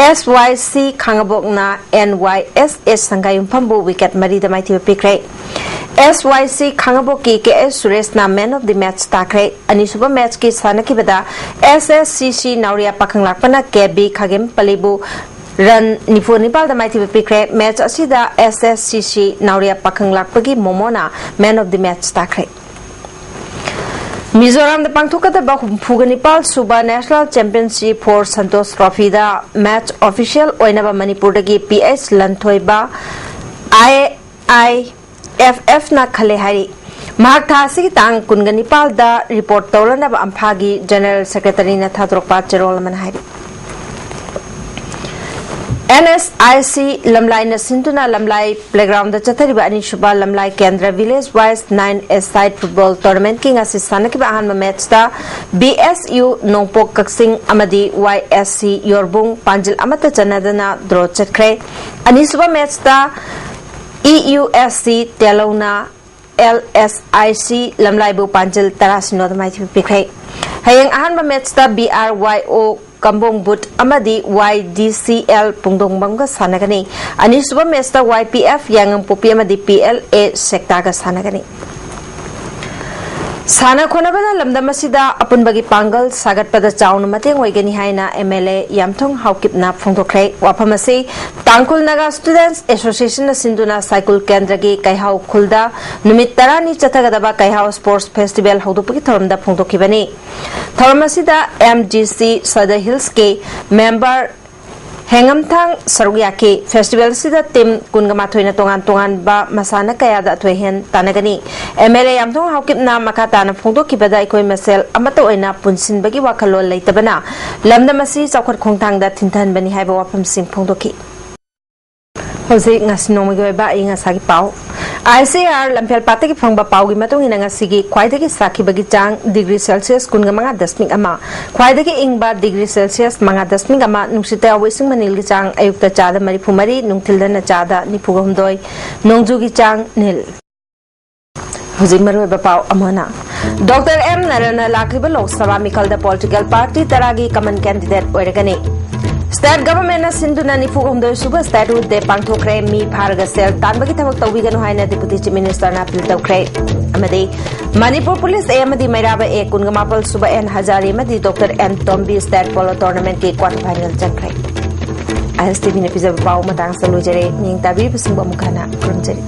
ꯑꯦꯁ ꯋꯥꯏ ꯁꯤ ꯈꯥꯉꯕꯣꯛꯅ and Y S S ꯁꯪꯒꯥꯏꯌꯨꯝꯐꯝꯕꯨ wicket ꯃꯔꯤꯗ ꯃꯥꯏꯊꯤꯕ ꯄꯤꯈ꯭ꯔꯦ꯫ ꯑꯦꯁ ꯋꯥꯏ ꯁꯤ ꯈꯥꯉꯕꯣꯛꯀꯤ ꯀꯦ ꯑꯦꯁ ꯁꯨꯔꯦꯁꯅ ꯃꯦꯟ ꯑꯣꯐ ꯗꯤ ꯃꯦꯆ ꯇꯥꯈ꯭ꯔꯦ꯫ ꯑꯅꯤꯁꯨꯕ ꯃꯦꯆꯀꯤ ꯁꯥꯟꯅꯈꯤꯕꯗ ꯑꯦꯁ ꯑꯦꯁ ꯁꯤ ꯁꯤ ꯅꯥꯎꯔꯤꯌꯥ ꯄꯥꯈꯪꯂꯥꯛꯄꯅ ꯀꯦ ꯕꯤ ꯈꯥꯒꯦꯝꯄꯜꯂꯤꯕꯨ ꯔꯟ ꯅꯤꯐꯨ ꯅꯤꯄꯥꯜꯗ ꯃꯥꯏꯊꯤꯕ ꯄꯤꯈ꯭ꯔꯦ꯫ ꯃꯦꯆ ꯑꯁꯤꯗ ꯑꯦꯁ ꯑꯦꯁ ꯁꯤ ꯁꯤ ꯅꯥꯎꯔꯤꯌꯥ ꯄꯥꯈꯪꯂꯥꯛꯄꯒꯤ ꯃꯣꯃꯣꯅ ꯃꯦꯟ ꯑꯣꯐ ꯗꯤ ꯃꯦꯆ ꯇꯥꯈ꯭ꯔꯦ꯫ ꯃꯤꯖꯣꯔꯥꯝꯗ ꯄꯥꯡꯊꯣꯛꯀꯗꯕ ꯍꯨꯝꯐꯨꯒ ꯅꯤꯄꯥꯜ ꯁꯨꯕ National Championship for Santosh Trophyꯗ ꯃꯦꯆ ꯑꯣꯐꯤꯁꯤꯌꯦꯜ ꯑꯣꯏꯅꯕ ꯃꯅꯤꯄꯨꯔꯗꯒꯤ ꯄꯤ ꯑꯩꯆ ꯂꯟꯊꯣꯏꯕ, ꯑꯥꯏ ꯑꯥꯏ ꯑꯦꯐ ꯑꯦꯐꯅ ꯈꯜꯂꯦ ꯍꯥꯏꯔꯤ꯫ ꯃꯍꯥꯛ ꯊꯥ ꯑꯁꯤꯒꯤ ꯇꯥꯡ ꯀꯨꯟꯒ ꯅꯤꯄꯥꯜꯗ ꯔꯤꯄꯣꯔꯠ ꯇꯧꯔꯅꯕ ꯑꯝꯐꯥꯒꯤ ꯖꯦꯅꯔꯦꯜ ꯁꯦꯀ꯭ꯔꯦꯇꯔꯤꯅ ꯊꯥꯗꯣꯔꯛꯄ ꯆꯦꯔꯣꯜ ꯑꯃꯅ ꯍꯥꯏꯔꯤ꯫ ꯑꯦꯟ ꯑꯦꯁ ꯑꯥꯏ ꯁꯤ ꯂꯝꯂꯥꯏꯅ ꯁꯤꯟꯗꯨꯅ ꯂꯝꯂꯥꯏ playground ꯗ ꯆꯠꯊꯔꯤꯕ ꯑꯅꯤꯁꯨꯕ ꯂꯝꯂꯥꯏ ꯀꯦꯟꯗ꯭ꯔ village wise nine a side football tournament ꯀꯤ ꯉꯁꯤ ꯁꯥꯟꯅꯈꯤꯕ ꯑꯍꯥꯟꯕ match ꯇ ꯕꯤ ꯑꯦꯁ ꯌꯨ ꯅꯣꯡꯄꯣꯛ ꯀꯛꯆꯤꯡ ꯑꯃꯗꯤ ꯋꯥꯏ ꯑꯦꯁ ꯁꯤ ꯌꯣꯔꯕꯨꯡ ꯄꯥꯟꯖꯤꯜ ꯑꯃꯠꯇ ꯆꯟꯅꯗꯅ draw ꯆꯠꯈ꯭ꯔꯦ꯫ ꯑꯅꯤꯁꯨꯕ match ꯇ E U S C ꯇꯦꯂꯧꯅ L S I C ꯂꯝꯂꯥꯏꯕꯨ ꯄꯥꯟꯖꯤꯜ ꯇꯔꯥ ꯁꯤꯅꯣꯗ ꯃꯥꯏꯊꯤꯕ ꯄꯤꯈ꯭ꯔꯦ꯫ ꯍꯌꯦꯡ ꯑꯍꯥꯟꯕ match ꯇ ꯕꯤ ꯑꯥꯔ ꯋꯥꯏ ꯑꯣ ꯀꯝꯕꯣꯡ ꯕꯨꯠ ꯑꯃꯗꯤ ꯋꯥꯏ ꯗꯤ ꯁꯤ ꯑꯦꯜ ꯄꯨꯡꯗꯣꯡꯕꯝꯒ ꯁꯥꯟꯅꯒꯅꯤ꯫ ꯑꯅꯤꯁꯨꯕ match ꯇ ꯋꯥꯏ ꯄꯤ ꯑꯦꯐ ꯌꯥꯏꯉꯪꯄꯣꯛꯄꯤ ꯑꯃꯗꯤ ꯄꯤ ꯑꯦꯜ ꯑꯦ ꯁꯦꯛꯇꯥꯒ ꯁꯥꯟꯅꯒꯅꯤ꯫ ꯁꯥꯟꯅ ꯈꯣꯠꯅꯕꯅ ꯂꯝꯗꯝ ꯑꯁꯤꯗ ꯑꯄꯨꯟꯕꯒꯤ ꯄꯥꯡꯒꯜ ꯁꯥꯒꯠꯄꯗ ꯆꯥꯎꯅ ꯃꯇꯦꯡ ꯑꯣꯏꯒꯅꯤ ꯍꯥꯏꯅ ꯑꯦꯝ ꯑꯦꯜ ꯑꯦ ꯌꯥꯝꯊꯣꯡ ꯍꯥꯎꯀꯤꯞꯅ ꯐꯣꯡꯗꯣꯛꯈ꯭ꯔꯦ꯫ ꯋꯥꯐꯝ ꯑꯁꯤ ꯇꯥꯡꯈꯨꯜ ꯅꯥꯒꯥ Students Association ꯅ ꯁꯤꯟꯗꯨꯅ ꯁꯥꯏꯀꯨꯜ ꯀꯦꯟꯗ꯭ꯔꯒꯤ ꯀꯩꯍꯥꯎ ꯈꯨꯜꯗ ꯅꯨꯃꯤꯠ ꯇꯔꯥꯅꯤ ꯆꯠꯊꯒꯗꯕ ꯀꯩꯍꯥꯎ Sports Festival ꯍꯧꯗꯣꯛꯄꯒꯤ ꯊꯧꯔꯝꯗ ꯐꯣꯡꯗꯣꯛꯈꯤꯕꯅꯤ꯫ ꯊꯧꯔꯝ ꯑꯁꯤꯗ ꯑꯦꯝ ꯖꯤ ꯁꯤ ꯁꯗ ꯍꯤꯜꯁꯀꯤ member ꯍꯦꯡꯉꯝꯊꯥꯡ ꯁꯔꯨꯛ ꯌꯥꯈꯤ꯫ Festival ꯑꯁꯤꯗ team ꯀꯨꯟꯒ ꯃꯥꯊꯣꯏꯅ ꯇꯣꯉꯥꯟ ꯇꯣꯉꯥꯟꯕ ꯃꯁꯥꯟꯅ ꯀꯌꯥꯗ ꯑꯊꯣꯏ ꯑꯍꯦꯟ ꯇꯥꯟꯅꯒꯅꯤ꯫ ꯑꯦꯝ ꯑꯦꯜ ꯑꯦ ꯌꯥꯝꯊꯣꯡ ꯍꯥꯎꯀꯤꯞꯅ ꯃꯈꯥ ꯇꯥꯅ ꯐꯣꯡꯗꯣꯛꯈꯤꯕꯗ ꯑꯩꯈꯣꯏ ꯃꯁꯦꯜ ꯑꯃꯠꯇ ꯑꯣꯏꯅ ꯄꯨꯟꯁꯤꯟꯕꯒꯤ ꯋꯥꯈꯜꯂꯣꯟ ꯂꯩꯇꯕꯅ ꯂꯝꯗꯝ ꯑꯁꯤ ꯆꯥꯎꯈꯠ ꯈꯣꯡꯊꯥꯡꯗ ꯊꯤꯟꯊꯍꯟꯕꯅꯤ ꯍꯥꯏꯕ ꯋꯥꯐꯝꯁꯤꯡ ꯐꯣꯡꯗꯣꯛꯈꯤ꯫ ꯍꯧꯖꯤꯛ ꯉꯁꯤ ꯅꯣꯡꯃꯒꯤ ꯑꯣꯏꯕ ꯑꯏꯪ ꯑꯁꯥꯒꯤ ꯄꯥꯎ꯫ ꯑꯥꯏ ꯁꯤ ꯑꯥꯔ ꯂꯝꯐꯦꯜ ꯄꯥꯠꯇꯒꯤ ꯐꯪꯕ ꯄꯥꯎꯒꯤ ꯃꯇꯨꯡ ꯏꯟꯅ ꯉꯁꯤꯒꯤ ꯈ꯭ꯋꯥꯏꯗꯒꯤ ꯁꯥꯈꯤꯕꯒꯤ ꯆꯥꯡ degree Celsius ꯀꯨꯟꯒ ꯃꯉꯥ ꯗꯁꯃꯤꯛ ꯑꯃ, ꯈ꯭ꯋꯥꯏꯗꯒꯤ ꯏꯪꯕ degree Celsius ꯃꯉꯥ ꯗꯁꯃꯤꯛ ꯑꯃ, ꯅꯨꯡꯁꯤꯠꯇ ꯌꯥꯎꯕ ꯏꯁꯤꯡ ꯃꯅꯤꯜꯒꯤ ꯆꯥꯡ ꯑꯌꯨꯛꯇ ꯆꯥꯗ ꯃꯔꯤꯐꯨ ꯃꯔꯤ, ꯅꯨꯡꯊꯤꯜꯗꯅ ꯆꯥꯗ ꯅꯤꯐꯨꯒ ꯍꯨꯝꯗꯣꯏ, ꯅꯣꯡꯖꯨꯒꯤ ꯆꯥꯡ ꯅꯤꯜ꯫ ꯍꯧꯖꯤꯛ ꯃꯔꯨꯑꯣꯏꯕ ꯄꯥꯎ ꯑꯃꯅ, ꯗꯣꯛꯇꯔ ꯑꯦꯝ ꯅꯔꯟꯅ ꯂꯥꯛꯂꯤꯕ ꯂꯣꯛ ꯁꯚꯥ ꯃꯤꯈꯜꯗ political party ꯇꯔꯥꯒꯤ common candidate ꯑꯣꯏꯔꯒꯅꯤ꯫ State government ꯅ ꯁꯤꯟꯗꯨꯅ ꯅꯤꯐꯨ ꯍꯨꯝꯗꯣꯏ ꯁꯨꯕ Statehood Day ꯄꯥꯡꯊꯣꯛꯈ꯭ꯔꯦ꯫ ꯃꯤ ꯐꯥꯔꯒ ꯁꯦꯜ ꯇꯥꯟꯕꯒꯤ ꯊꯕꯛ ꯇꯧꯕꯤꯒꯅꯨ ꯍꯥꯏꯅ Deputy Chief Minister ꯅ appeal ꯇꯧꯈ꯭ꯔꯦ꯫ ꯑꯃꯗꯤ ꯃꯅꯤꯄꯨꯔ ꯄꯨꯂꯤꯁ A ꯑꯃꯗꯤ ꯃꯩꯔꯥꯕ A ꯀꯨꯟꯒ ꯃꯥꯄꯜ ꯁꯨꯕ N ꯍꯖꯥꯔꯤ ꯑꯃꯗꯤ doctor N Tombi state polo tournament ꯀꯤ quarter final ꯆꯪꯈ꯭ꯔꯦ꯫ ꯑꯥꯏ ꯑꯦꯁ ꯇꯤ ꯚꯤ ꯅ ꯄꯤꯖꯕ ꯄꯥꯎ ꯃꯇꯥꯡꯁꯤꯗ ꯂꯣꯏꯖꯔꯦ꯫ ꯃꯤꯠꯌꯦꯡ ꯇꯥꯕꯤꯔꯤꯕꯁꯤꯡꯕꯨ ꯑꯃꯨꯛ ꯍꯟꯅ ꯈꯨꯔꯨꯝꯖꯔꯤ꯫